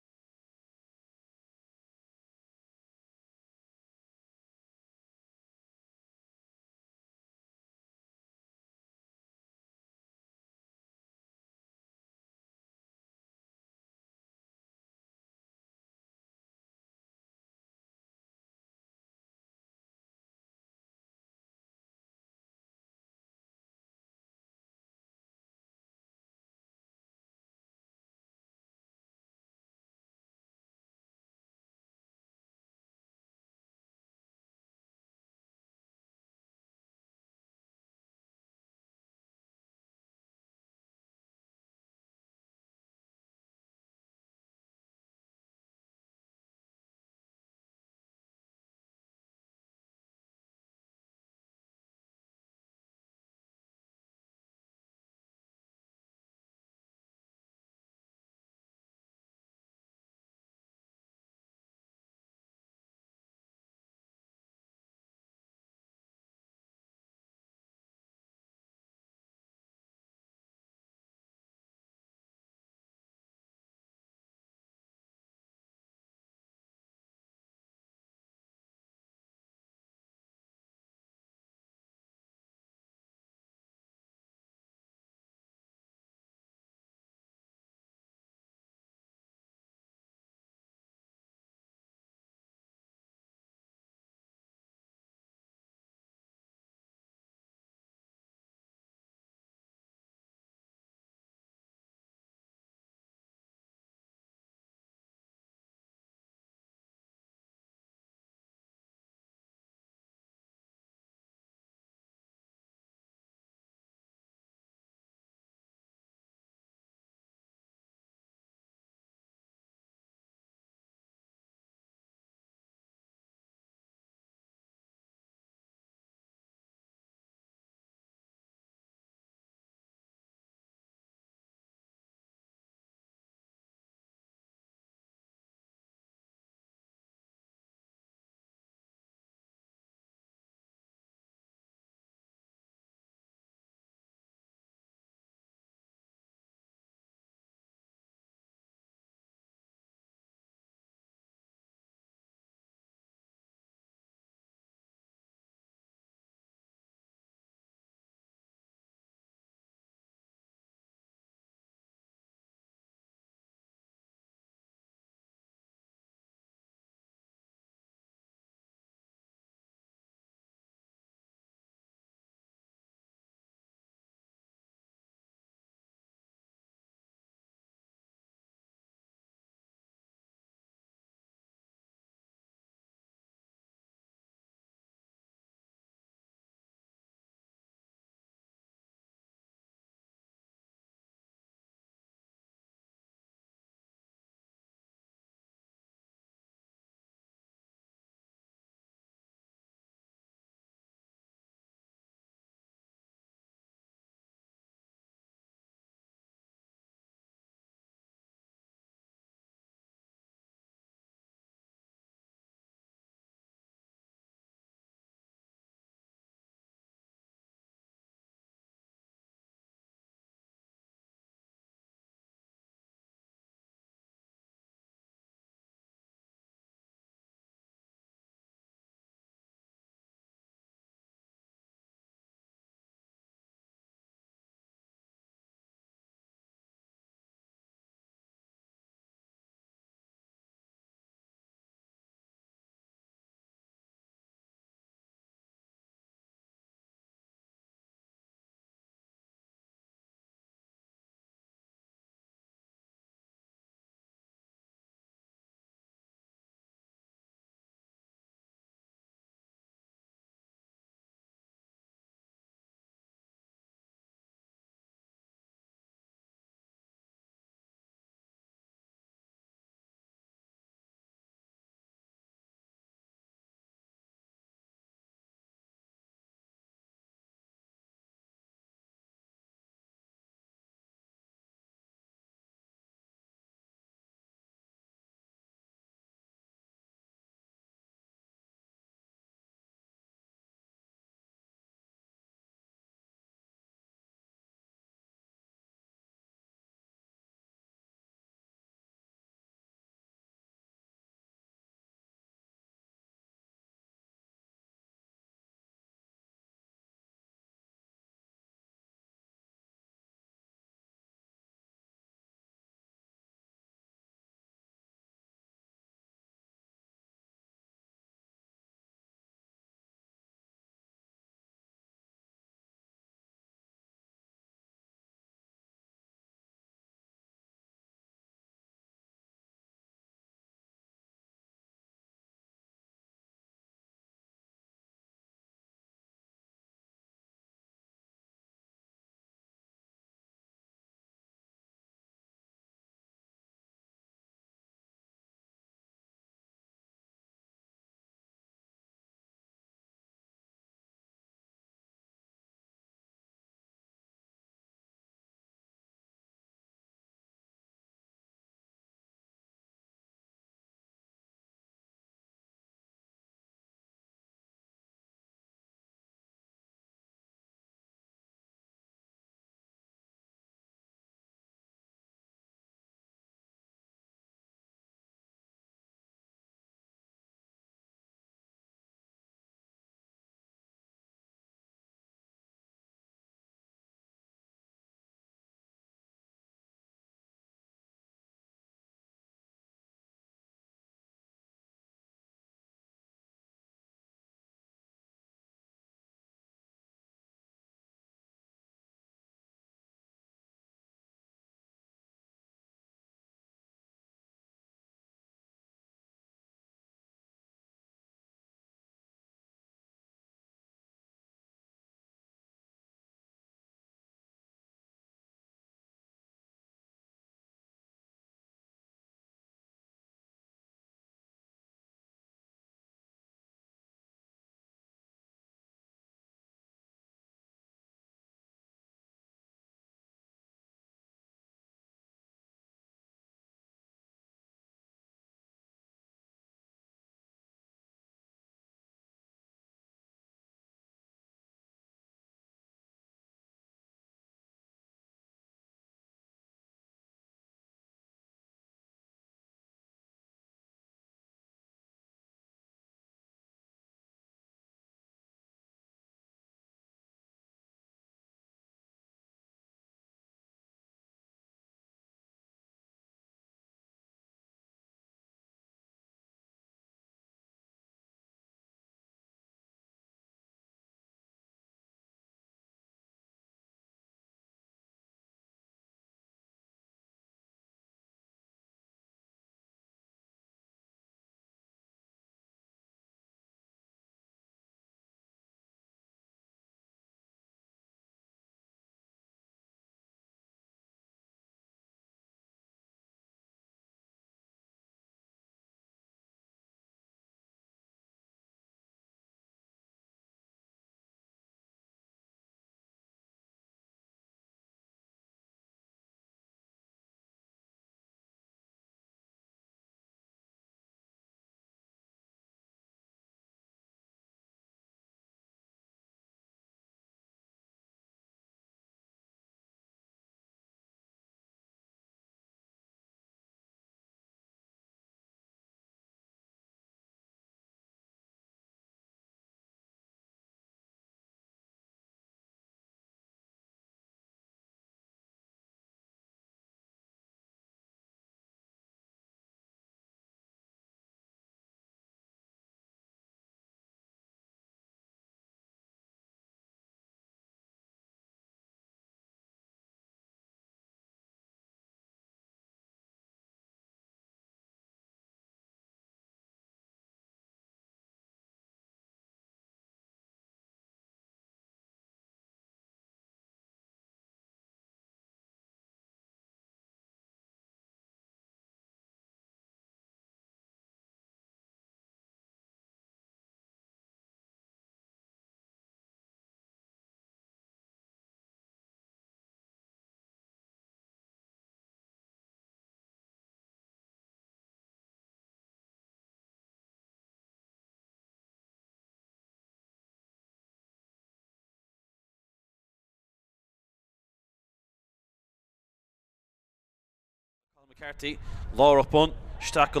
McCarthy, lárach bun, isteach go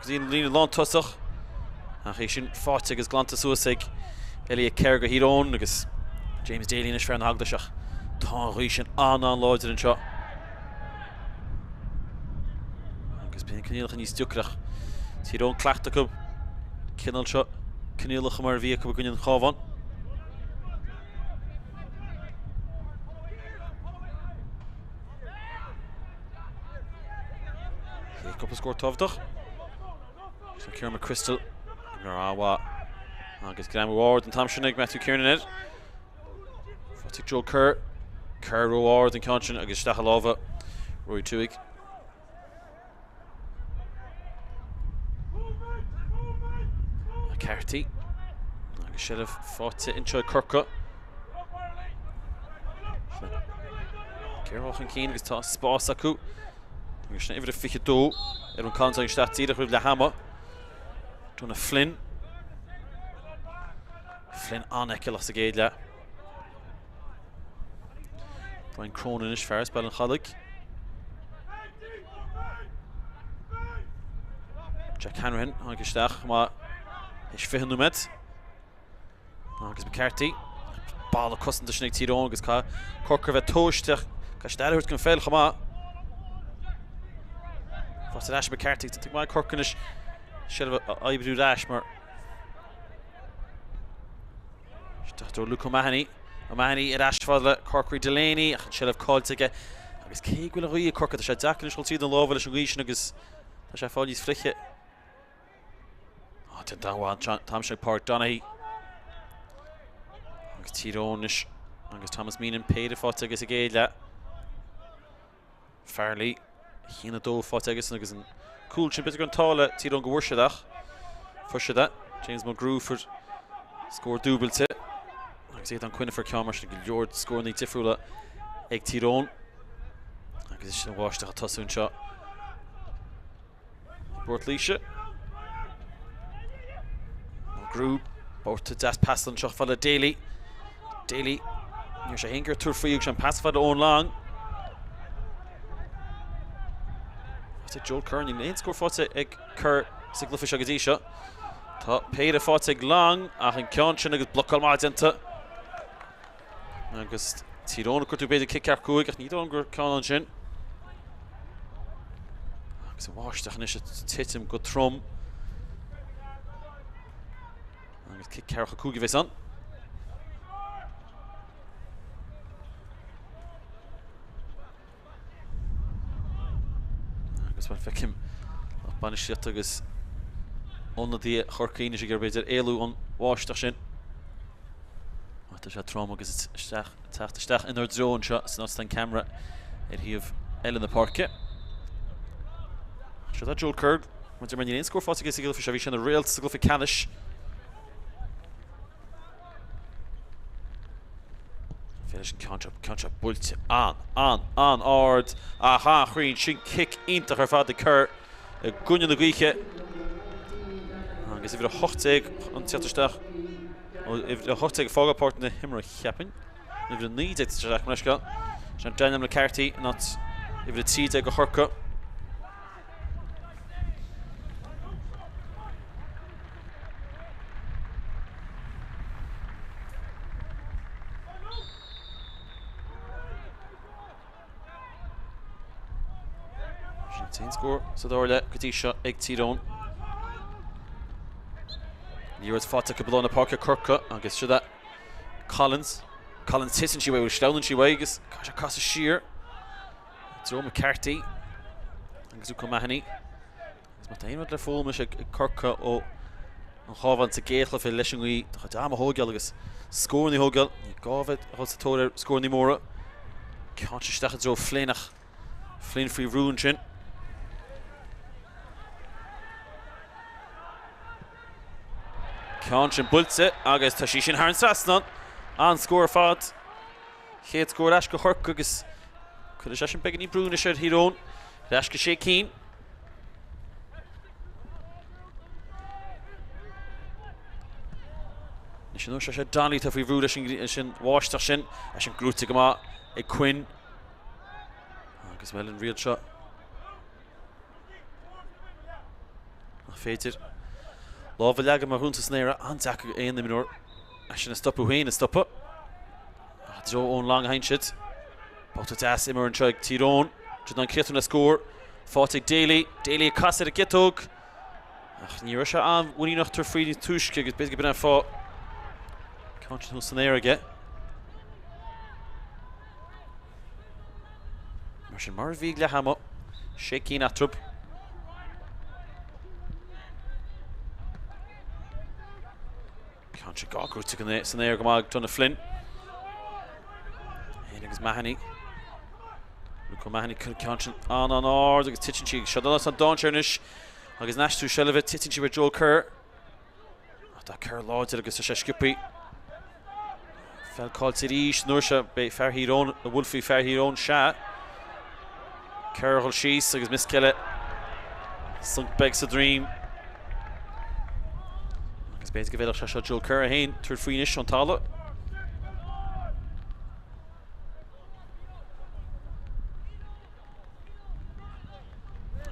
dtí an líne lántosach ach é sin faighte agus glanta suas ag Elliot Kerr do Thír Eoghain agus James Daly anois fear na hEaglaise ach tá an ghaoth sin an-an-láidir anseo. Agus bíonn coinníollacha níos deacra ach Tír Eoghain cleachtadh acu cineál seo coinníollacha mar a bhí acu i gcoinne an Chabháin. Cúpla scór tábhachtach. So Ciarán McChrystal imreoir an-mhaith agus greamú ard an t-am sin ag Matthew Kiernan air. Faighte ag Joe Kerr. Kerr ró-ard an ceann sin agus isteach i lámha Rory Tuohy. McCarthy agus seilbh faighte anseo ag Corcaigh. Géarghá chun cinn agus tá spás acu. Agus sin uimhir a 22 ar an ceann isteach díreach roimh leath ama. Donagh Flynn. Flynn an-fheiceálach sa gcéad leath. Brian Cronin anois fear as Baile an Chalaigh. Jack Hanrahan tháinig isteach chomh maith théis 20 nóiméad. Agus McCarthy, balla cosanta sin ag Tír Eoghain agus caithfidh Corcaigh a bheith tomhaisteach. Caithfidh siad aire a thabhairt don pheil chomh maith. Faighte ar ais McCarthy, tá maith Corcaigh anois seilbh a oibriú ar ais mar isteach do Luke O'Mahony. O'Mahony ar ais fad le Corkery Delaney ach an seilbh caillte aige. Agus cé go bhfuil an ghaoth ag Corcaigh, tá sé deacair anois dul tríd na lámha leis an ngaoth sin agus tá sé ag fáil níos fliche. Á, déanta an-mhaith an t-am sin ag Pádraic Donaghy. Agus Tír Eoghain anois agus Thomas Meenan péire faighte aige sa gcéad leath. Farrelly, 1-2 faighte aigesan agus an cúl sin b'fhéidir gur an t-ádh le Tír Eoghain go bhfuair siad ach fuair siad é. James Mulgrew fuair scór dúbailte agus Aodán Quinn a fuair ceann mar sin go leor scóranna difriúla ag Tír Eoghain agus is an bháisteach ag tosú anseo. I bPort Laoise. Mulgrew, babhta deas pas anseo fad le Daly. Daly, ní raibh sé féin ag iarraidh tabhairt faoi agus an pas fad le Owen Long. Faighte ag Joel Kerr, níl aon scór faighte ag Kerr sa gcluiche seo go dtí seo. Tá péire faighte ag Long ach an ceann sin agus blocáil maith déanta. Agus Tír Eoghain ag cuartú b'fhéidir cic ceathracha 5 ach ní dóigh liom gur ceann ansin. Agus an bháisteach anois ag titim go trom. Agus cic ceathracha 5 a bheas ann. Agus mar feicim lucht bainistíochta agus ionadaithe Chorcaí anois ag iarraidh b'fhéidir éalú ón bháisteach sin. Ach tá sé trom agus isteach, teacht isteach inár dtreo anseo san áit atá an ceamara ar thaobh eile na páirce. Seo tá Joel Kerr, mar deir mé níl aon scór faighte aige sa gcluiche seo, bhí sé ina réalt sa gcluiche ceannais. Féach leis an ceann seo, ceann seo buailte an, an, an-ard ach an-chruinn. Sin cic iontach ar fad ag Kerr i gcoinne na gaoithe. Agus uimhir 18 ag teacht isteach, uimhir 18 ag fágáil páirc na himeartha cheapfainn. Uimhir 19 ag teacht isteach mar leithscéal. Sin Daniel McCarthy in áit uimhir 13 do Chorcaigh. Sin an t-aon scór sa dara leath go dtí seo ag Tír Eoghain. Liathróid faighte acu i lár na páirce Corcaigh agus siod é Collins. Collins titeann sí uaidh, sleamhnann sí uaidh agus caithfidh sé casadh siar. Joe McCarthy agus Luke O'Mahony. Agus má tá aon rud le foghlaim anois ag Corcaigh ó an Chabhán sa gcéad chluiche leis an ngaoth, do chuid am a thógáil agus scóranna a thógáil. Ní gá a bheith ag dul sa tóir ar scóranna móra. Ceann isteach i dtreo Flynn ach Flynn faoi bhrú ansin. Ceann sin buailte agus tá sí sin thar an trasnán. An-scór ar fad. Chéad scór ar ais go Chorcaigh agus cuirfidh sé sin beagáinín brú anois ar Thír Eoghain. Ar ais go sé cinn. Anois an uair seo sé Donnelly atá faoi bhrú leis an bháisteach sin. É sin gnóite go maith ag Quinn. Agus bhuel an riail seo. Nach féidir lámh a leagan mar dhúnta san aer, an-deacair aon imreoir é sin a stopadh féin a stopadh. Ach i dtreo Eoin Long a théann siad. Babhta deas imeartha anseo ag Tír Eoghain. Siad in ann críochnú le scór. Faighte ag Daly. Daly ag casadh ar an gciotóg. Ach ní raibh sé an-mhuiníneach tabhairt faoi níos túisce agus b'fhéidir go b'in an fáth ceann sin thuas san aer aige. Mar sin, mar a bhí ag leath ama, sé cinn eatarthu. Ceann sin gnóthaithe san aer go maith ag Donagh Flynn. Féin agus Mahony. Luke O'Mahony ceann sin an-an-ard agus titeann sí. Seo an dainséar anois agus an aistriú seilbhe titeann sí ar Joel Kerr. Ach tá Kerr láidir agus tá sé sciobtha. Feall caillte arís an uair seo beidh fear Thír Eoghain a bhuailfidh fear Thír Eoghain sea. Kerr a dhul síos agus Miskelly. Sonc beag sa droim. Agus b'fhéidir go bhféadfadh sé seo Joel Kerr é féin tabhairt faoi anois ón talamh.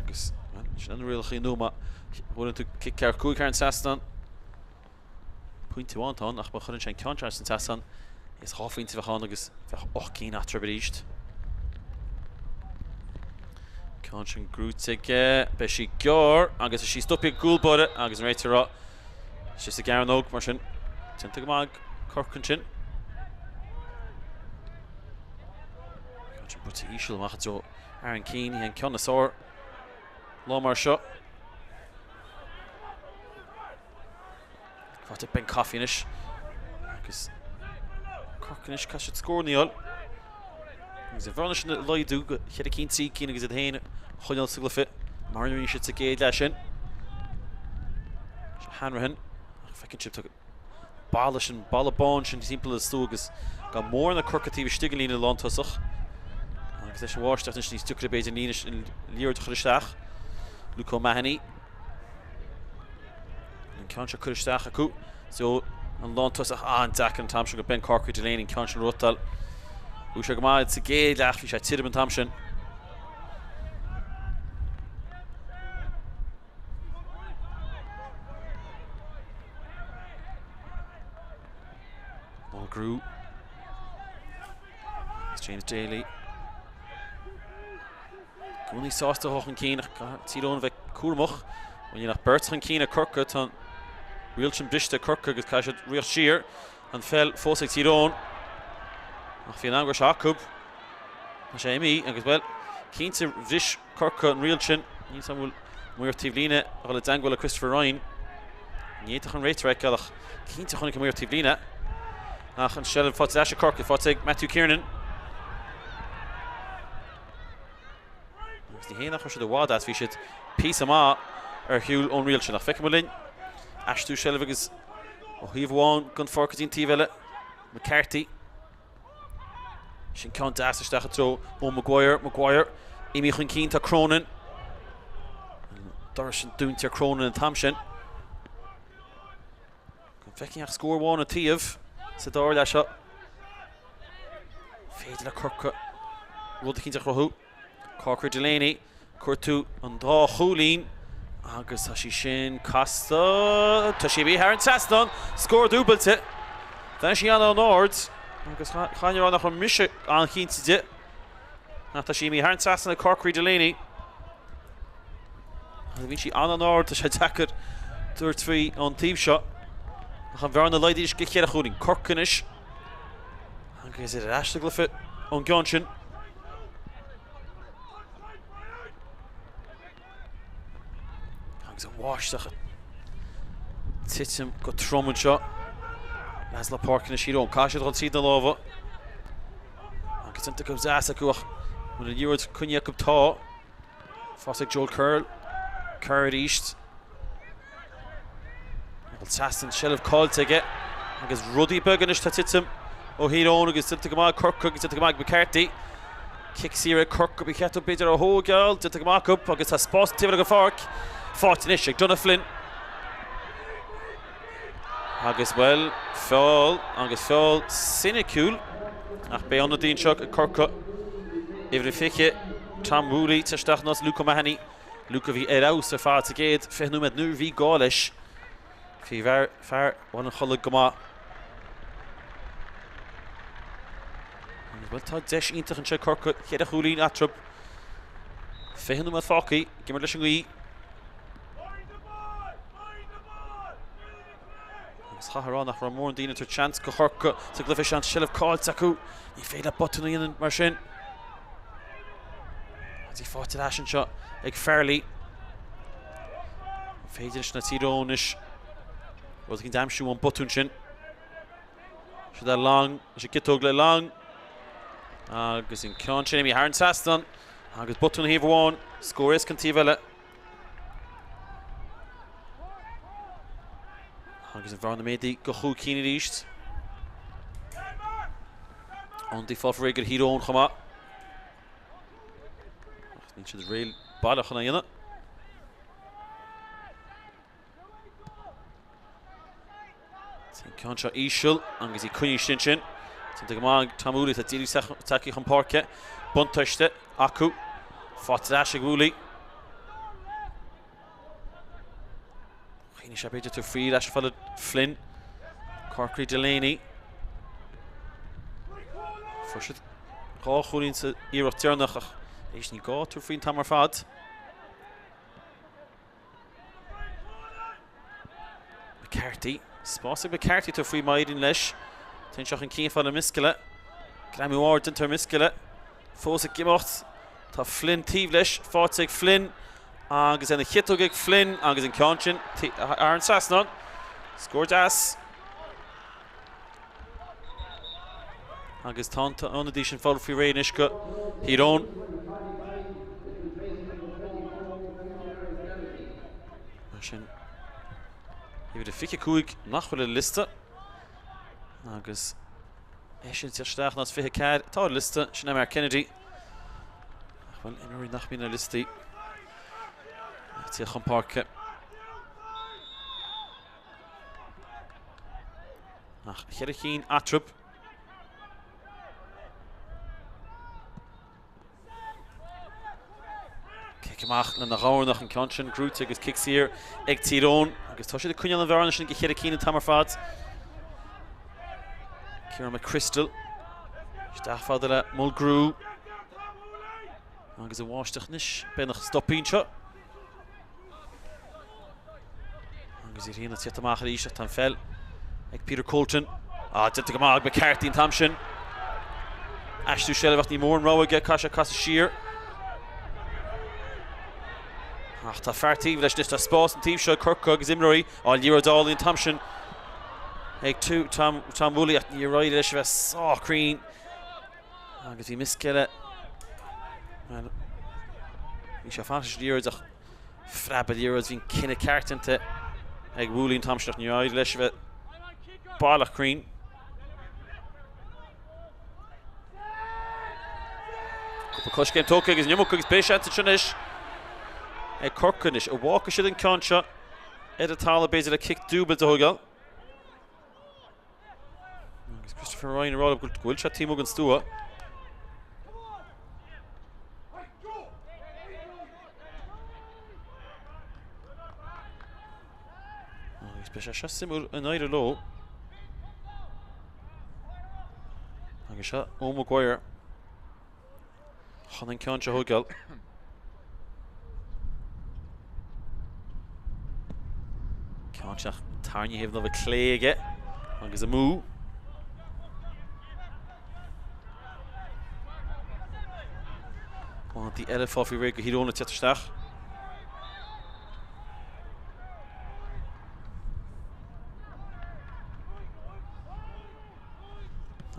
Agus sin an rialacha nua má bhuaileann tú cic cearc 5 thar an trasnán. Pointe amháin atá ann ach má chuireann sé an ceann seo thar an trasnán is 2 phointe a bheadh ann agus bheadh 8 gcinn eatarthu arís. Ceann sin gnóthaithe aige, beidh sí gearr agus tá sí stoptha ag cúl báire agus an réiteoir ag rá istigh sa gcearnóg mar sin déanta go maith ag Corcaigh ansin. Ceann sin buailte íseal amach i dtreo Aaron Keane, an ceann is fearr lá mar seo. Faighte ag Ben Coffey anois agus Corcaigh anois caithfidh siad scór a fháil. Agus an bhearna sin a laghdú go cheithre cinn, trí cinn agus iad féin a choinneáil sa gcluiche mar a rinne siad sa gcéad leath sin. Seo Hanrahan ach feiceann sibh tá balla sin, balla bán sin timpeall an stua agus gan mórán ag Corcaigh taobh istigh den líne lántosach. Agus leis an bháisteach anois níos deacra b'fhéidir an líne an liathróid a chur isteach. Luke O'Mahony. An ceann seo curtha isteach acu. So an lántosach an-deacair an t-am sin go Ben Corkery Delaney an ceann sin a ghnóthachtáil. Bhuaigh sé go maith sa gcéad leath, bhí sé tirim an t-am sin. Mulgrew. James Daly. Gcónaí sásta dul chun cinn ach caithfidh Tír Eoghain a bheith cúramach. Ó níl ach beirt chun cinn ag Corcaigh, tá an riail sin briste ag Corcaigh agus caithfidh siad rith siar. An pheil fós ag Tír Eoghain. Ach bhí an am go raibh sé acu. Tá sé imithe agus, bhuel, cinnte bhris Corcaigh an riail sin. Níl 's agam an bhfuil maor taobh líne ag dul i dteangmháil le Christopher Ryan. Ní fhéadfadh an réiteoir a fheiceáil ach cinnte chonaic an maor taobh líne. Ach an seilbh faighte ar ais ag Corcaigh, faighte ag Matthew Kiernan. Agus ní hé nach raibh siad i bhfad as, bhí siad píosa maith ar shiúl ón riail sin. Ach feicfidh muid linn aistriú seilbhe agus ó thaobh amháin den pháirc go dtí an taobh eile, McCarthy. Sin ceann deas isteach i dtreo Mo Maguire. Maguire imithe chun cinn, tá Cronin. An doras sin dúnta ar Cronin an t-am sin. Go bhfeicfinn ach scór amháin an taobh sa dara leath seo. Féidir le Corcaigh rud eicínt a chruthú. Corkery Delaney, cuartú an dá chúilín agus tá sí sin casta. Tá sí imithe thar an trasnán. Scór dúbailte. D'fhan sí an-ard agus chaithfinn a rá nach raibh mise an-chinnte di. Ach tá sí imithe thar an trasnán ag Corkery Delaney. Agus bhí sí an-an-ard, tá sé deacair tabhairt faoi ón taobh seo. Ach an bhearna laghdaithe anois go cheithre chúilín. Corcaigh anois. Agus ar ais sa gcluiche ón gceann sin. Agus an bháisteach ag titim go trom anseo. Leaids lár páirce anois Thír Eoghain. Caithfidh siad a dhul tríd na lámha. Agus déanta go deas acu ach an bhfuil an liathróid coinnithe acu tá. Faighte ag Joel Kerr. Kerr arís. Bhfuil trasna an seilbh caillte aige agus rudaí beaga anois tá titim ó Thír Eoghain agus déanta go maith ag Corcaigh agus déanta go maith ag McCarthy. Cic saor ag Corcaigh ba cheart dóibh b'fhéidir a thógáil, déanta go maith acu agus tá spás taobh eile den pháirc. Faighte anois ag Donagh Flynn. Agus bhuel, feall agus feall soiniciúil ach beidh ionadaí anseo ag Corcaigh. Uimhir a 20, Tom Woolley, tar isteach in áit Luke O'Mahony. Luke a bhí ar fheabhas ar fad sa gcéad 20 nóiméad nuair a bhí gá leis. Bhí fear Bhaile an Chollaigh go maith. Agus bhuel tá deis iontach anseo ag Corcaigh, cheithre chúilín eatarthu. 20 nóiméad fágtha, ag imirt leis an ngaoth. Agus chaithfeá a rá nach raibh mórán daoine ag tabhairt seans go Chorcaigh sa gcluiche seo, an tseilbh caillte acu. Ní féidir leat botún a dhéanamh mar sin. Agus í faighte ar ais anseo ag Farrelly. An féidir leis na Tír Eoghain anois rud éicint a aimsiú ón botún sin. Siad le Long, leis an gciotóg le Long. Agus an ceann sin imithe thar an trasnán. Agus botún thaobh amháin, scór éasca an taobh eile. Agus an bhearna méadaithe go chúig cinn arís. Ionadaí fáilte réidh do Thír Eoghain chomh maith. Ach níl siad réidh baileach chun é a dhéanamh. An ceann seo íseal agus í coinnithe ansin. Déanta go maith ag Tom Whooley atá díreach tagtha chun páirce. Buntáiste acu. Faighte ar ais ag Whooley. Choinnigh sé b'fhéidir tabhairt faoi ar ais fad le Flynn. Corkery Delaney. Fuair siad dhá chúilín sa iarracht deireanach ach arís ní gá tabhairt faoin t-am ar fad. McCarthy. Spás ag McCarthy tabhairt faoi má éiríonn leis. Téann sé chun cinn fad le Miskella. Greamú ard déanta ar Miskella. Fós ag imeacht. Tá Flynn taobh leis. Faighte ag Flynn. Agus ina chiotóg ag Flynn agus an ceann sin thar an trasnán. Scór deas. Agus tá an t-ionadaí sin fágtha faoi réir anois go Thír Eoghain. Mar sin, uimhir a 25 nach bhfuil ar an liosta. Agus é sin isteach ná 24 atá ar an liosta, sin é Mark Kennedy. Ach bhuel, imreoirí nach mbíonn ar liostaí. Tíocht chun páirce. Ach cheithre chinn eatarthu. Cic amach lena dhomhnach an ceann sin gnóite agus cic saor ag Tír Eoghain agus tá siad ag coinneáil an bhearna sin go cheithre cinn an t-am ar fad. Ciarán McChrystal isteach fada le Mulgrew agus an bháisteach anois beagnach stoptha anseo. Agus iad féin ag tíocht amach arís ach tá an pheil ag Peter Colton. Ah, déanta go maith ag McCarthy an t-am sin. Aistriú seilbhe ach ní mór an rogha aige, caithfidh sé casadh siar. Ach tá fear taobh leis anois, tá spás an taobh seo ag Corcaigh agus imreoirí á liathróid álainn an t-am sin ag Tom, Tom Whooley ach níor éirigh leis a bheith sách cruinn. Agus bhí Miskella, bhuel, bhí sé fanacht leis an liathróid ach phreab an liathróid, bhí an cinneadh ceart déanta ag Whooley an t-am sin ach níor éirigh leis a bheith baileach cruinn. Cúpla coiscéim tógtha agus an iomarca agus beidh seans anseo anois ag Corcaigh anois. An bhfágfaidh siad an ceann seo ar an talamh b'fhéidir le cic dúbailte a thógáil. Agus Christopher Ryan ag rá go bhfuil sé taobh amuigh den stua. Agus beidh sé seo suimiúil an éireoidh leo. Agus seo Eoin Maguire. Chun an ceann seo a thógáil. Ceann seo tarraingthe thaobh na láimhe clé aige agus amú. Ionadaí eile fágtha faoi réir go Thír Eoghain ag teacht isteach.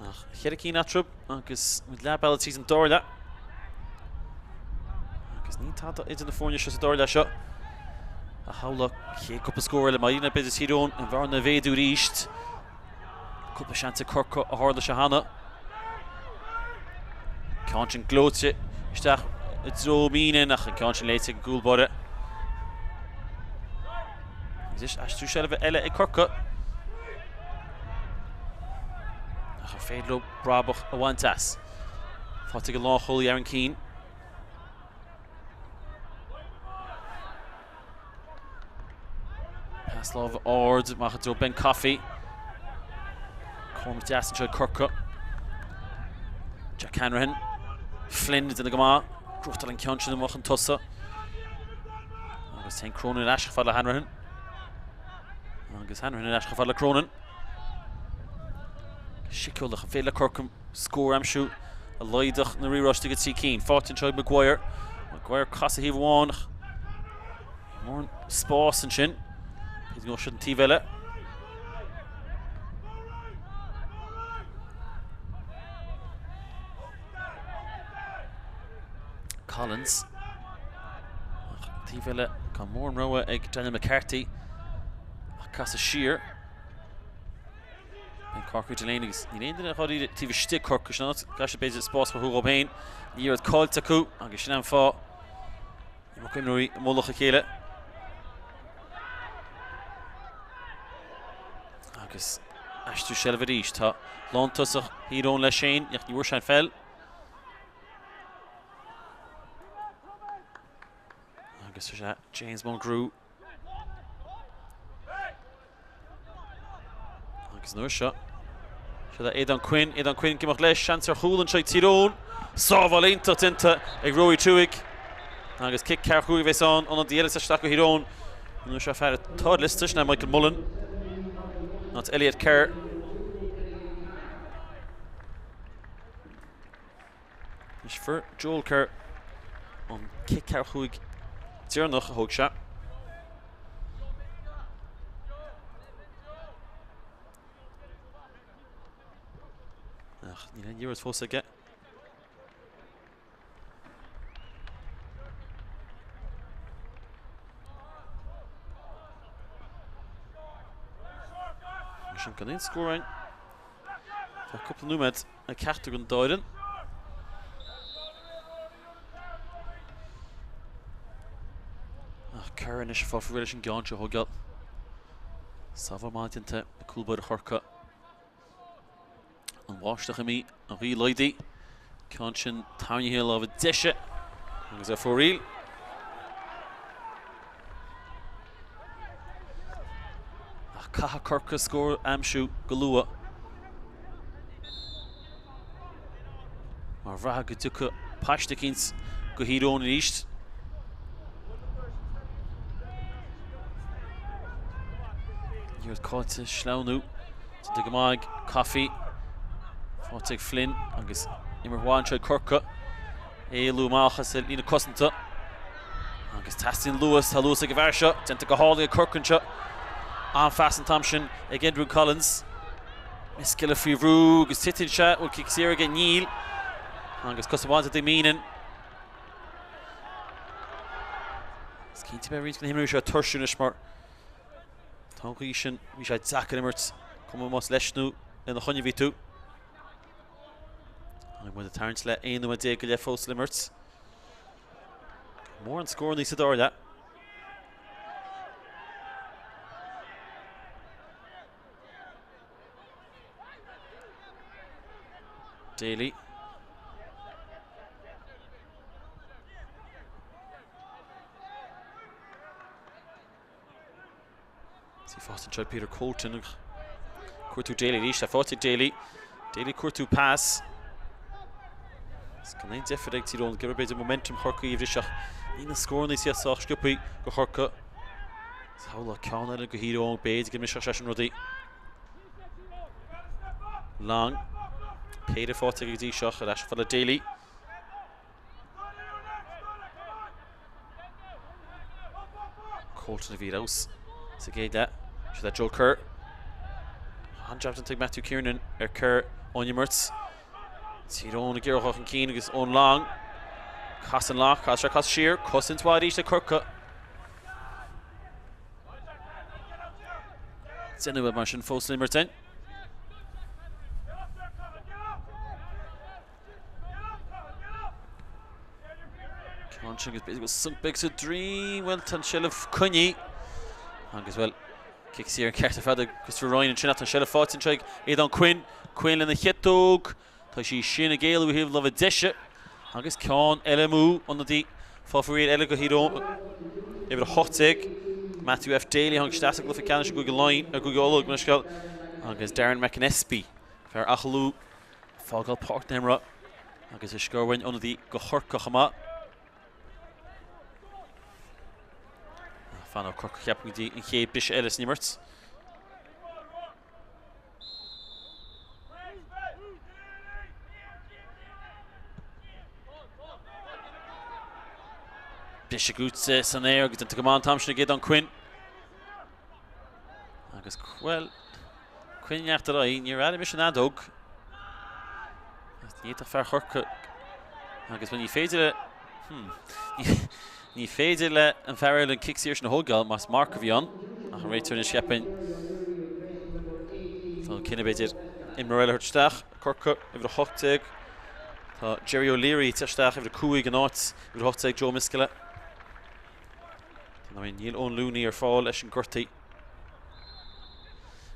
Ach cheithre cinn eatarthu agus muid leath bealaigh tríd an dara leath. Agus níl tada idir na foirne seo sa dara leath seo. Ach shamhlófá chéad cúpla scór eile má éiríonn le b'fhéidir Tír Eoghain an bhearna a mhéadú arís. Cúpla seans ag Corcaigh a tharla sé cheana. Ceann sin gleoite isteach i dtreo Meenan ach an ceann sin léite ag an gcúl báire. Agus aistriú seilbhe eile ag Corcaigh. Ach ar féidir leo brabach a bhaint as. Faighte ag an lánchúlaí Aaron Keane. Pas láimhe ard amach i dtreo Ben Coffey. Comhimirt deas anseo ag Corcaigh. Jack Hanrahan. Flynn ag déanamh go maith. Gnóthachtáil an ceann sin amach chun tosaigh. Agus téann Cronin ar ais chomh fada le Hanrahan. Agus Hanrahan ar ais chomh fada le Cronin. Síceolach an féidir le Corcaigh scór a aimsiú a laghdódh na riaráistí go 3 cinn. Faighte anseo ag Maguire. Maguire casadh thaobh amháin. Mórán spás ansin. B'fhéidir go siad an taobh eile. Collins. Ach an taobh eile gan mórán rogha ag Daniel McCarthy. Ach casadh siar. Ben Corkery Delaney agus níl aon duine dháiríre taobh istigh Corcaigh sin áit caithfidh siad b'fhéidir spás a chruthú dhóibh féin. Liathróid caillte acu agus sin an fáth nach mbeadh imreoirí i mullach a chéile. Agus aistriú seilbhe arís. Tá lántosach Thír Eoghain leis féin, ach ní bhfuair sé an pheil. Agus sé James Mulgrew Agus an uair seo, seo é Aidan Quinn, Aidan Quinn ag imeacht leis, seans ar chúl anseo ag Tír Eoghain. Sábháil iontach déanta ag Rory Twohig. Agus cic ceathracha 5 a bheas ann, ionadaí eile isteach do Thír Eoghain. An uair seo fear atá ar liosta, sin é Michael Mullen. Not Elliot Kerr. Anois fuair Joel Kerr an cic ceathracha 5 deireanach a thóg sé. Ach níl aon liathróid fós aige. Mar sin gan aon scór ann. Tá cúpla nóiméad ag ceachtar den dá fhoireann. Ach Kerr anois ag fáil faoi leis an gceann seo a thógáil. Sábháil maith déanta ag cúl báire Chorcaí. An bháisteach imithe, an ghaoth laghdaithe. Ceann sin tarraingthe láimhe deise agus ar fóraoil. Ach caithfidh Corcaigh scór a aimsiú go luath. Mar bhraithfeá go dtiocfaidh paiste eicínt go Thír Eoghain arís. Liathróid caillte, sleamhnú. Déanta go maith ag Coffey. Faighte ag Flynn agus imirt mhaith anseo ag Corcaigh. Éalú amach as a líne cosanta. Agus teastaíonn luas, tá luas ag an bhfear seo, déanta go hálainn ag Corcaigh anseo. An-phas an t-am sin ag Andrew Collins. Misskella faoi bhrú agus titeann sé, bhfuil cic saor aige? Níl. Agus cosaint mhaith déanta ag Meenan. Is cinnte beidh roinnt de na himreoirí seo tuirseach anois mar tá an ghaoth sin, bhí sé deacair imirt, cuma más leis nó ina choinne a bhí tú. Tá muid ag tarraingt le 11 nóiméad go leith fós le imirt. Mórán scóranna sa dara leath. Daly. Is í faighte anseo ag Peter Colton ag cuartú Daly arís. Tá faighte ag Daly. Daly ag cuartú pas. Is gan aon deifir ag Tír Eoghain. Ag iarraidh b'fhéidir momentum Chorcaí a bhriseadh. Níl na scóranna sách sciobtha go Chorcaigh. Samhlaigh ceann eile go Thír Eoghain. B'fhéidir go mbrisfeadh sé sin rudaí. Long. Péire faighte aige go dtí seo. Ar ais fad le Daly. Colton a bhí ar fheabhas sa gcéad leath. Seo le Joel Kerr. An-jab déanta ag Matthew Kiernan ar Kerr ón imirt. Tír Eoghain ag iarraidh chun cinn agus Eoin Long. Casann Long, caithfidh sé casadh siar, cosaint mhaith arís ag Corcaigh. 10 nóiméad mar sin fós le imirt. Ceann sin agus b'fhéidir go bhfuil sonc beag sa droim, bhuel tá an tseilbh coinnithe agus bhuel cic saor an ceart ar fad ag Christopher Ryan ansin ach tá an seilbh faighte anseo ag Aidan Quinn. Quinn lena chiotóg, tá sí sin ag éalú ó thaobh láimhe deise agus ceann eile amú, ionadaí fáil faoi réir eile go Thír Eoghain, uimhir 18. Matthew F. Daly a tháinig isteach sa gcluiche ceannais i gCúige Laighean, i gCúige Uladh, gabh mo leithscéal, agus Darren McAnespie, fear Achadh Lú, ag fágáil páirc na himeartha agus is scór uainn ionadaí do Chorcaigh chomh maith. Fanfaidh Corcaigh ceapaim go dtí an chéad briseadh eile san imirt. Briseadh gnóthaithe san aer agus déanta go maith an t-am sin ag Aodán Quinn. Agus bhuel, Quinn ag imeacht ar aghaidh, níor airigh mise an fheadóg. Ní fhéadfadh fear Chorcaí agus bhuel ní féidir le hmm, ní féidir le an fear eile an cic saor sin a thógáil más marc a bhí ann ach an réiteoir anois cheapfainn tá an cinneadh b'fhéidir imreoir eile a thabhairt isteach Corcaigh uimhir 18 Tá Jerry O'Leary ag teacht isteach uimhir 5 in áit uimhir 18 Joe Miskella. Níl Eoin Looney ar fáil leis an gortú.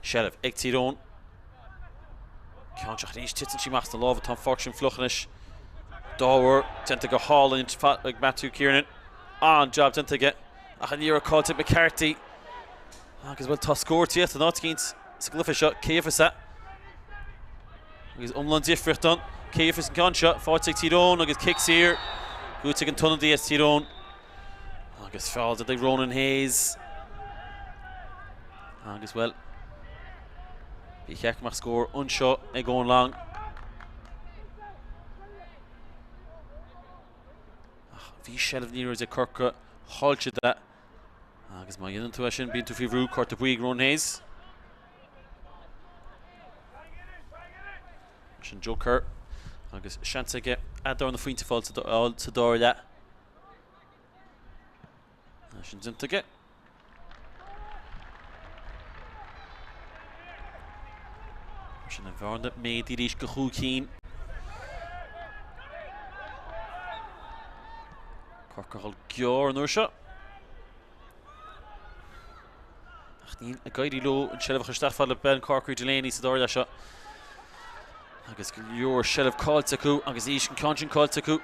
Seilbh ag Tír Eoghain. Ceann seo arís titeann sí amach sna lámha tá an pháirc sin fliuch anois. Dámhar déanta go hálainn ag Matthew Kiernan. An-jab déanta aige ach an liathróid caillte ag McCarthy. Agus bhuel tá scór tíocht in áit eicínt sa gcluiche seo, cé gheobhas é? Agus iomlán difríocht ann. Cé gheobhas an ceann seo? Faighte ag Tír Eoghain agus cic saor. Gnóthaithe ag an t-ionadaí as Tír Eoghain. Agus feall déanta ag Ronan Hayes. Agus bhuel, ba cheart go mbeadh scór anseo ag Eoin Long. Ach bhí seilbh na liathróide ag Corcaigh, chaill siad é. Agus má dhéanann tú é sin, bíonn tú faoi bhrú, cárta buí ag Ronan Hayes. Sin Joe Kerr agus seans aige a dharna phointe a fháil sa dara leath. Sin déanta aige. Sin an bhearna méadaithe arís go chúig cinn. Corcaigh ag dul gearr an uair seo. Ach níl ag éirí leo an seilbh a chur isteach fad le Ben Corkery Delaney sa dara leath seo. Agus go leor seilbh caillte acu agus arís an ceann sin caillte acu.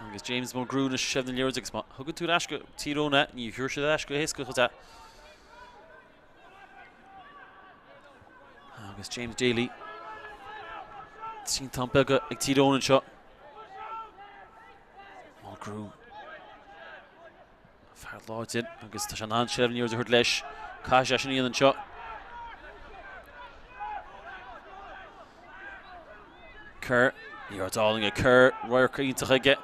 Agus James Mulgrew anois i seilbh na liathróide agus má thugann tú ar ais go Tír Eoghain é, ní thabharfaidh siad ar ais go héasca dhuit é. Agus James Daly. Triantán beaga ag Tír Eoghain anseo. Mulgrew. Fear láidir agus tá sé in ann seilbh na liathróide a thabhairt leis. Caithfidh sé sin a dhéanamh anseo. Kerr, liathróid álainn ag Kerr, radharc iontach aige.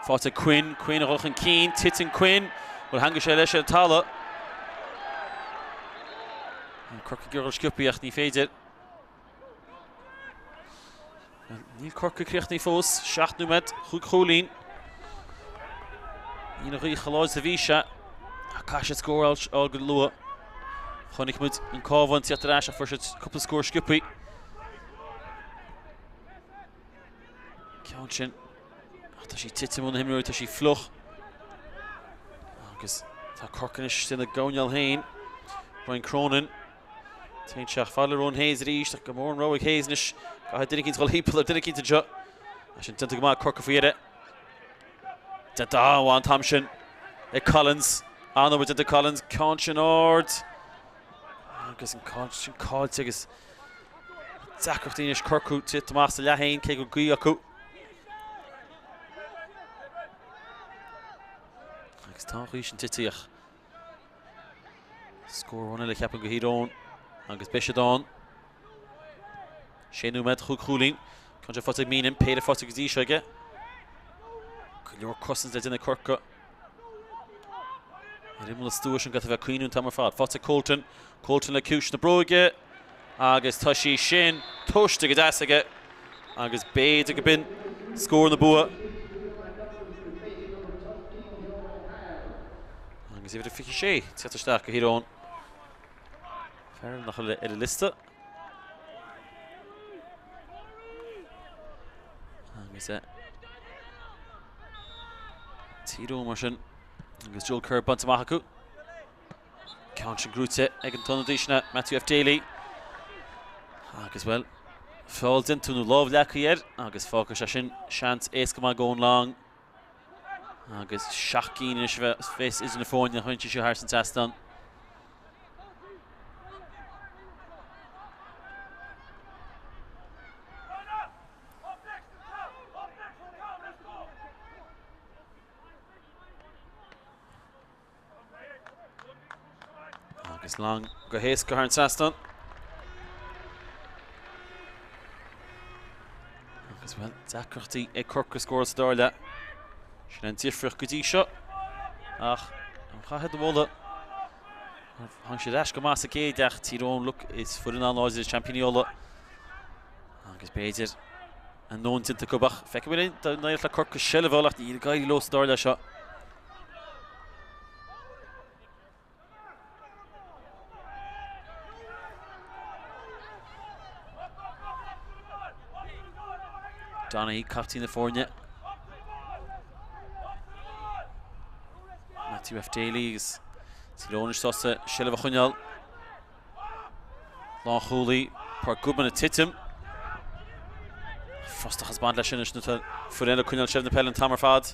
Faighte ag Quinn, Quinn a dhul chun cinn, titeann Quinn, bhuel theangaigh sé leis ar an talamh. Corcaigh ag iarraidh sciobtha ach ní féidir. Níl Corcaigh críochnaithe fós, 7 nóiméad, 5 chúilín. Níl an ghaoth chomh láidir is a bhí sé. Ach caithfidh siad scór a fháil go luath. Chonaic muid an Cabhán tíocht ar ais ach fuair siad cúpla scór sciobtha. Ceann sin. Ach tá sí ag titim ó na himreoirí, tá sí fliuch. Agus tá Corcaigh anois ina gcoirnéal féin. Brian Cronin. Téann sé fad le Ronan Hayes arís ach go mór an rogha ag Hayes anois. Caithfidh duine eicínt dul thimpeall ar duine eicínt anseo. Tá sin déanta go maith ag Corcaigh faoi dheireadh. Déanta an-mhaith an t-am sin ag Collins. An-obair déanta ag Collins. Ceann sin ard. Agus an ceann sin caillte agus deacrachtaí anois Corcaigh tíocht amach sa leath féin cé go bhfuil gaoth acu. Agus tá an ghaoth sin tite ach Scór amháin eile cheapfainn do Thír Eoghain agus beidh siad ann. Sé nóiméad, chúig chúilín. Ceann seo faighte ag Meenan, péire faighte go dtí seo aige. Go leor cosaint le déanamh ag Corcaigh. Ar imeall an stua sin caithfidh a bheith ag cuimhniú an t-am ar fad. Faighte ag Colton. Colton le ciumhais na bróige agus tá sí sin tomhaiste go deas aige agus b'fhéidir go b'in scór na bua. Agus uimhir a 26 tíocht isteach do Thír Eoghain. Fear nach bhfuil ar an liosta. Agus é Tír Eoghain mar sin agus Joel Kerr bainte amach acu. Ceann sin gnóthaithe ag an t-ionadaí sin Matthew F. Daly. Agus bhuel, feall déanta nó lámh leagtha air agus fágfaidh sé sin seans éasca maith ag Eoin Long. Agus 7 gcinn anois a bheas idir na foirne an pointe seo thar an trasnán. Agus Long go héasca thar an trasnán. Agus bhuel, deacrachtaí ag Corcaigh scóráil sa dara leath. Sin an difríocht go dtí seo. Ach an chaithfidh a mholadh. Tháinig siad ar ais go maith sa gcéad leath. Tír Eoghain, look, is foireann an-láidir seaimpíní Uladh. Agus b'fhéidir a ndóthain déanta acu ach feicfidh muid dá n-éireodh le Corcaigh seilbh a fháil ach níl ag éirí leo sa dara leath seo. Donaghy, captaen na foirne. Matthew F. Daly agus Tír Eoghain sásta seilbh a choinneáil. Lánchúlaí, Páirc Goodman ag titim. Frustrachas ag baint leis sin anois nuair atá foireann eile ag coinneáil seilbh na peile an t-am ar fad.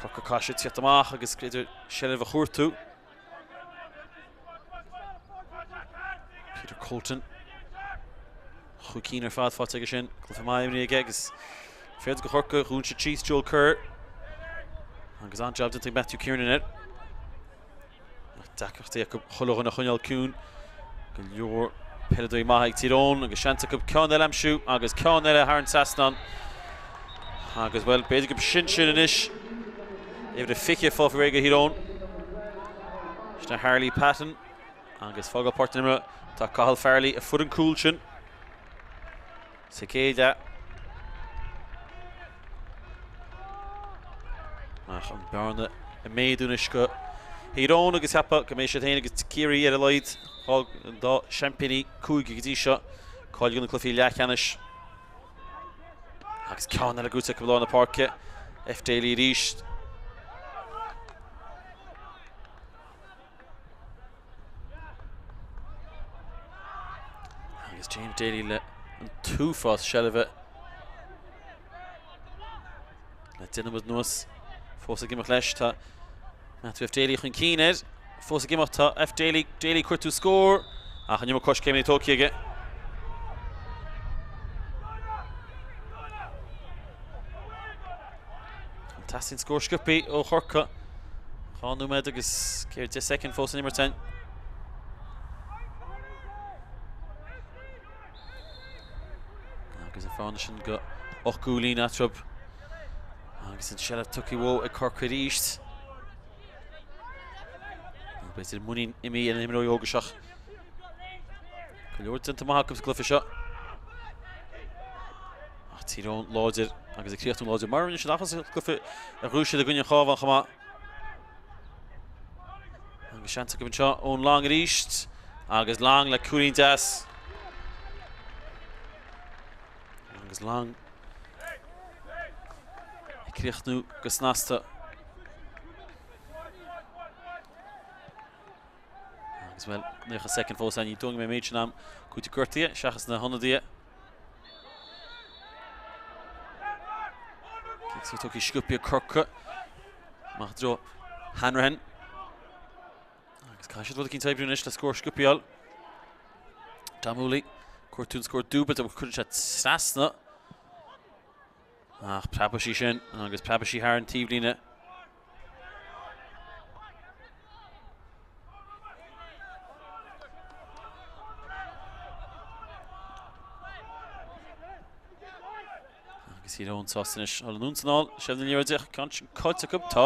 Corcaigh caithfidh siad tíocht amach agus b'fhéidir seilbh a chuartú. Peter Colton. Chúig cinn ar fad faighte aige sin. Cluiche maith imrithe aige agus féidir go Chorcaigh dhún siad síos Joel Kerr. Agus an-jab déanta ag Matthew Kiernan air. Deacrachtaí acu chuile dhuine a choinneáil ciúin. Go leor peileadóirí maithe ag Tír Eoghain agus seans acu ceann eile a aimsiú agus ceann eile thar an trasnán. Agus bhuel, b'fhéidir gurb sin sin anois. Uimhir a 20 fágtha faoi réir do Thír Eoghain. Sin é Harley Patton agus fágáil páirc na himeartha. Tá Cathal Farrelly a fuair an cúl sin. Sa chéad leath. Ach an bearna ag méadú anois do Thír Eoghain agus cheapfá go mbeidh siad féin agus Ciarraí ar a laghad an dá seaimpíní cúige go dtí seo cáilithe do na cluichí leathcheannais. Agus ceann eile gnóthaithe acu i lár na páirce. F Daly arís. Agus James Daly le an t-uafás seilbhe le deich nóiméad anuas. Fós ag imeacht leis tá Matthew F. Daly chun cinn air. Fós ag imeacht tá F. Daly, Daly cuartú scór ach an iomarca coiscéimeanna tógtha aige. Teastaíonn scór sciobtha ó Chorcaigh. 2 nóiméad agus 14 soicind fós san imirt againn. Agus an bhearna sin go 8 gcúilín eatarthu. Agus an seilbh tugtha uathu ag Corcaigh arís. B'fhéidir muinín imithe ar na himreoirí óga seo. Go leor déanta maith acu sa gcluiche seo. Ach Tír Eoghain láidir agus ag críochnú láidir mar a rinne siad ach sa gcluiche a ghnóthaigh siad i gcoinne an Chabháin chomh maith. Agus seans acu anseo Eoin Long arís agus Long le cúilín deas. Agus Long ag críochnú go snasta. Agus bhuel, 90 soicind fós ní dóigh go mbeidh an méid sin am cúiteamh gortaithe seachas na hionadaithe. Cic tugtha sciobtha ag Corcaigh amach i dtreo Hanrahan. Agus caithfidh siad rud eicínt a oibriú anois le scór sciobtha a fháil. Tom Whooley, cuartú an scór dúbailte agus cuireann sé trasna. Ach preabfaidh sí sin agus preabfaidh sí thar an taobhlíne. Agus Tír Eoghain sásta anois dul anonn is anall, seilbh na liathróide, ceann sin caillte acu, tá.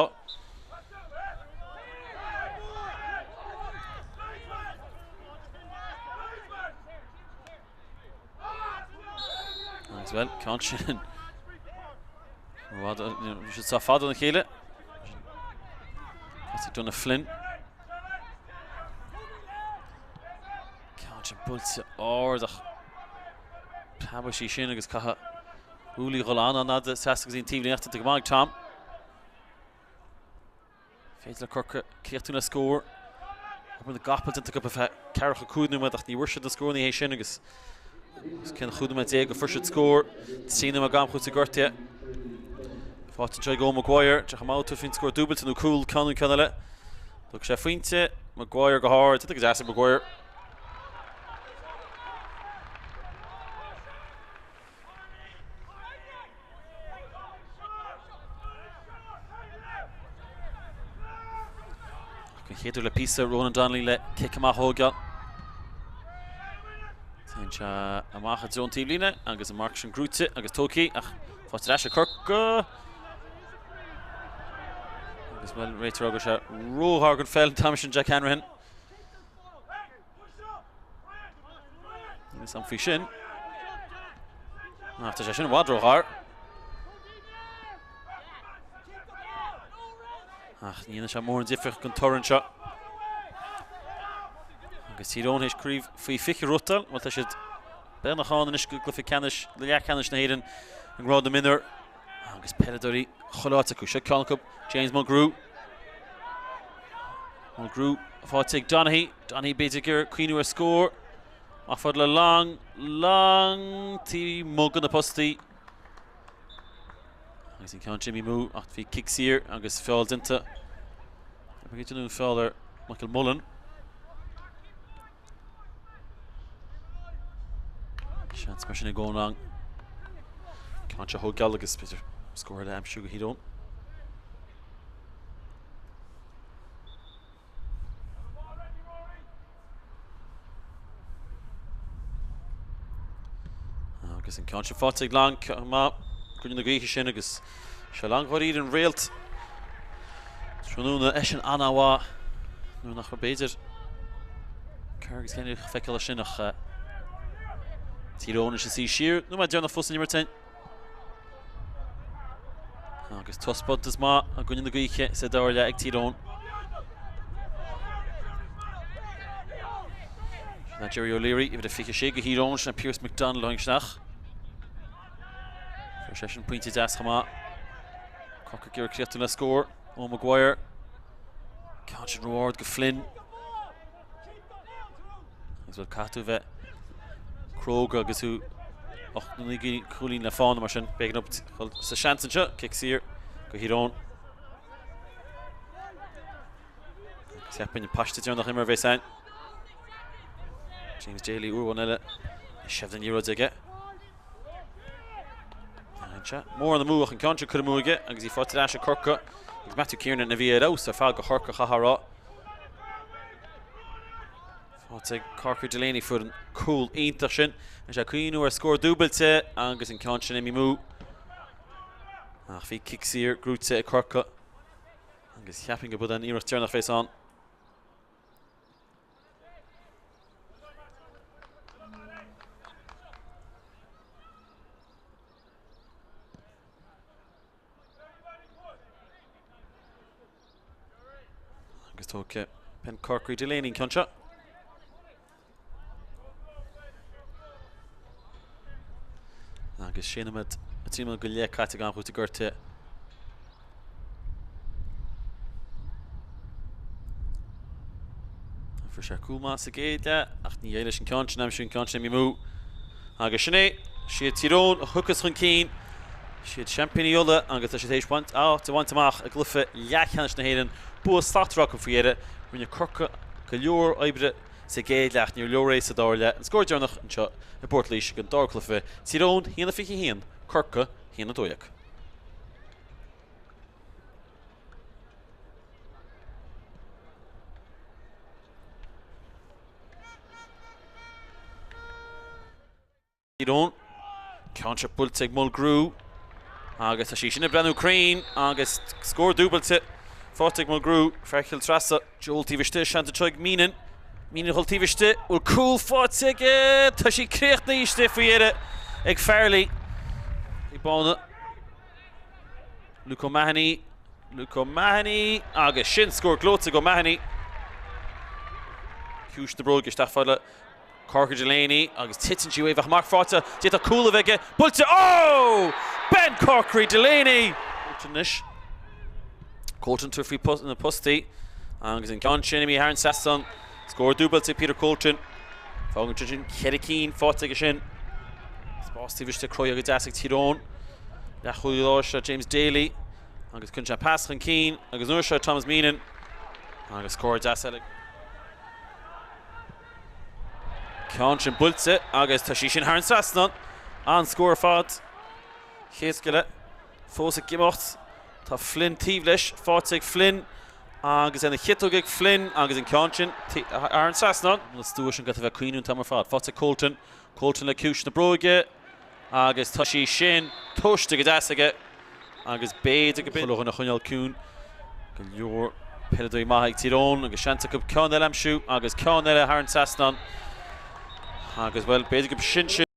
Agus bhuel, ceann sin. Bhí siad sách fada óna chéile. Patrick Donagh Flynn. Ceann sin buailte ard ach preabfaidh sí sin agus caithfidh Whooley dhul an-fhada trasna go dtí an taobhlíne ach go maith ag Tom. Féidir le Corcaigh críochnú le scór. Obair na gcapall déanta acu ar feadh ceathracha 5 nóiméad ach ní bhfuair siad na scóranna é sin agus os cionn 15 nóiméad go fuair siad scór. 3 nóiméad d'am cúitimh gortaithe. Faighte anseo ag Eoin Maguire. Tá sé chomh maith tabhairt faoin scór dúbailte nó cúl ceann nó ceann eile. Thug sé phointe Maguire go hard. Go deas ag Maguire. An chéad uair le píosa Ronan Donnelly le cic amach a thógáil. Téann sé amach i dtreo an taobhlíne agus an marc sin gnóite agus tógtha ach faighte ar ais ag Corcaigh. Agus bhuel réiteoir go raibh sé róghar don pheil an t-am sin Jack Hanrahan. Níl 'fhios a'm faoi sin. Ach tá sé sin i bhfad róghar. Ach ní dhéanann sé mórán difríocht don toradh anseo. Agus Tír Eoghain théis craobh faoi 20 a ghnóthachtáil, bhuel tá siad beagnach ann anois go gcluiche ceannais, leathcheannais na hÉireann i ngrád na mionúr. Agus peileadóirí chuile áit acu. Seo ceann acu, James Mulgrew. Mulgrew faighte ag Donaghy. Donaghy b'fhéidir ag iarraidh cuimhniú ar scór. Amach fad le Long. Long taobh amuigh de na postaí. Agus an ceann sin imithe amú ach bhí cic saor agus feall déanta. Bhí déanamh feall ar Michael Mullen. Seans mar sin ag Eoin Long. Ceann seo a thógáil agus b'fhéidir scór eile a aimsiú do Thír Eoghain. Agus an ceann sin faighte ag Long amach i gcoinne na gaoithe sin agus sé Long dháiríre an réalt tráthnóna eisean an-mhaith nuair nach raibh b'fhéidir Kerr agus Kennedy a feiceáil leis sin ach Tír Eoghain anois ag suí siar nóiméad deireanach fós san imirt. Agus taispeántas maith i gcoinne na gaoithe sa dara leath ag Tír Eoghain. Sin é Jerry O'Leary, uimhir a 26 do Thír Eoghain, sin é Pierce McDonald a tháinig isteach. Fuair seisean pointe deas chomh maith. Corcaigh ag iarraidh críochnú le scór. Eoin Maguire. Ceann sin ró-ard go Flynn. Agus bhuel caithfidh tú bheith cróga agus tú 8 nó 9 gcúilín le fána mar sin. B'éigean dul sa seans anseo, cic saor go Thír Eoghain. Agus cheapfainn an paiste deireanach imeartha a bheas ann. James Daly uair amháin eile seilbh den liathróid aige. Anseo, mórán amú ach an ceann seo curtha amú aige agus í faighte ar ais ag Corcaigh agus Matthew Kiernan a bhí ar fheabhas ar fad go Chorcaigh chaithfeá a rá. Faighte ag Corkery Delaney fuair an cúl iontach sin. Anois ag cuimhniú ar scór dúbailte agus an ceann sin imithe amú. Ach bhí cic saor gnóite ag Corcaigh agus cheapfainn go b'in an iarracht deireanach a bheas ann. Agus tógfaidh Ben Corkery Delaney an ceann seo. Agus sé nóiméad 3 nóiméad go leith caite gan chúiteamh gortaithe. Fuair sé cúl maith sa gcéad leath ach ní éirigh leis an ceann sin aimsiú an ceann sin imithe amú. Agus sin é, siad Tír Eoghain a thiocfas chun cinn. Siad seaimpíní Uladh agus tá siad théis baint áit a bhaint amach i gcluiche leathcheannais na hÉireann. Bua slachtmhar acu faoi dheireadh. Rinne Corcaigh go leor oibre sa gcéad leath ach níor leor é sa dara leath. An scór deireanach anseo i bPort Laoise don dara cluiche, Tír Eoghain 1-21, Corcaigh 1-12. Tír Eoghain. Ceann seo buailte ag Mulgrew agus tá sí sin ag breathnú cruinn agus scór dúbailte faighte ag Mulgrew, fear Chill Treasa. Joel taobh istigh, seans anseo ag Meenan. Meenan a dhul taobh istigh, bhfuil cúl faighte aige? Tá sí críochnaithe istigh faoi dheireadh ag Farrelly. Ag bána. Luke O'Mahony, Luke O'Mahony agus sin scór gleoite ag O'Mahony. Ciumhais na bróige isteach fad le Corker Delaney agus titeann sí uaidh bheadh marc faighte, d'fhéadfadh cúl a bheith aige, buailte, oh! Ben Corkery Delaney! Colton anois. Colton tabhairt faoi na postaí agus an ceann sin imithe thar an trasnán. Scór dúbailte ag Peter Colton. Fágann sé sin cheithre cinn faighte aige sin. Spás taobh istigh cruthaithe go deas ag Tír Eoghain. Leathchúlaí láir seo James Daly. Agus cuireann sé pas chun cinn agus an uair seo Thomas Meenan agus scór deas eile. Ceann sin buailte agus tá sí sin thar an trasnán. An-scór ar fad. Chéad scoile fós ag imeacht. Tá Flynn taobh leis, faighte ag Flynn agus ina chiotóg ag Flynn agus an ceann sin thar an trasnán. An stua sin caithfidh a bheith ag caoineadh an t-am ar fad. Faighte ag Colton. Colton le ciumhais na bróige agus tá sí sin tomhaiste go deas aige agus b'fhéidir go chuile dhuine a choinneáil ciúin. Go leor peileadóirí maithe ag Tír Eoghain agus seans acu ceann eile a aimsiú agus ceann eile thar an trasnán agus, bhuel, b'fhéidir go b'shin sin.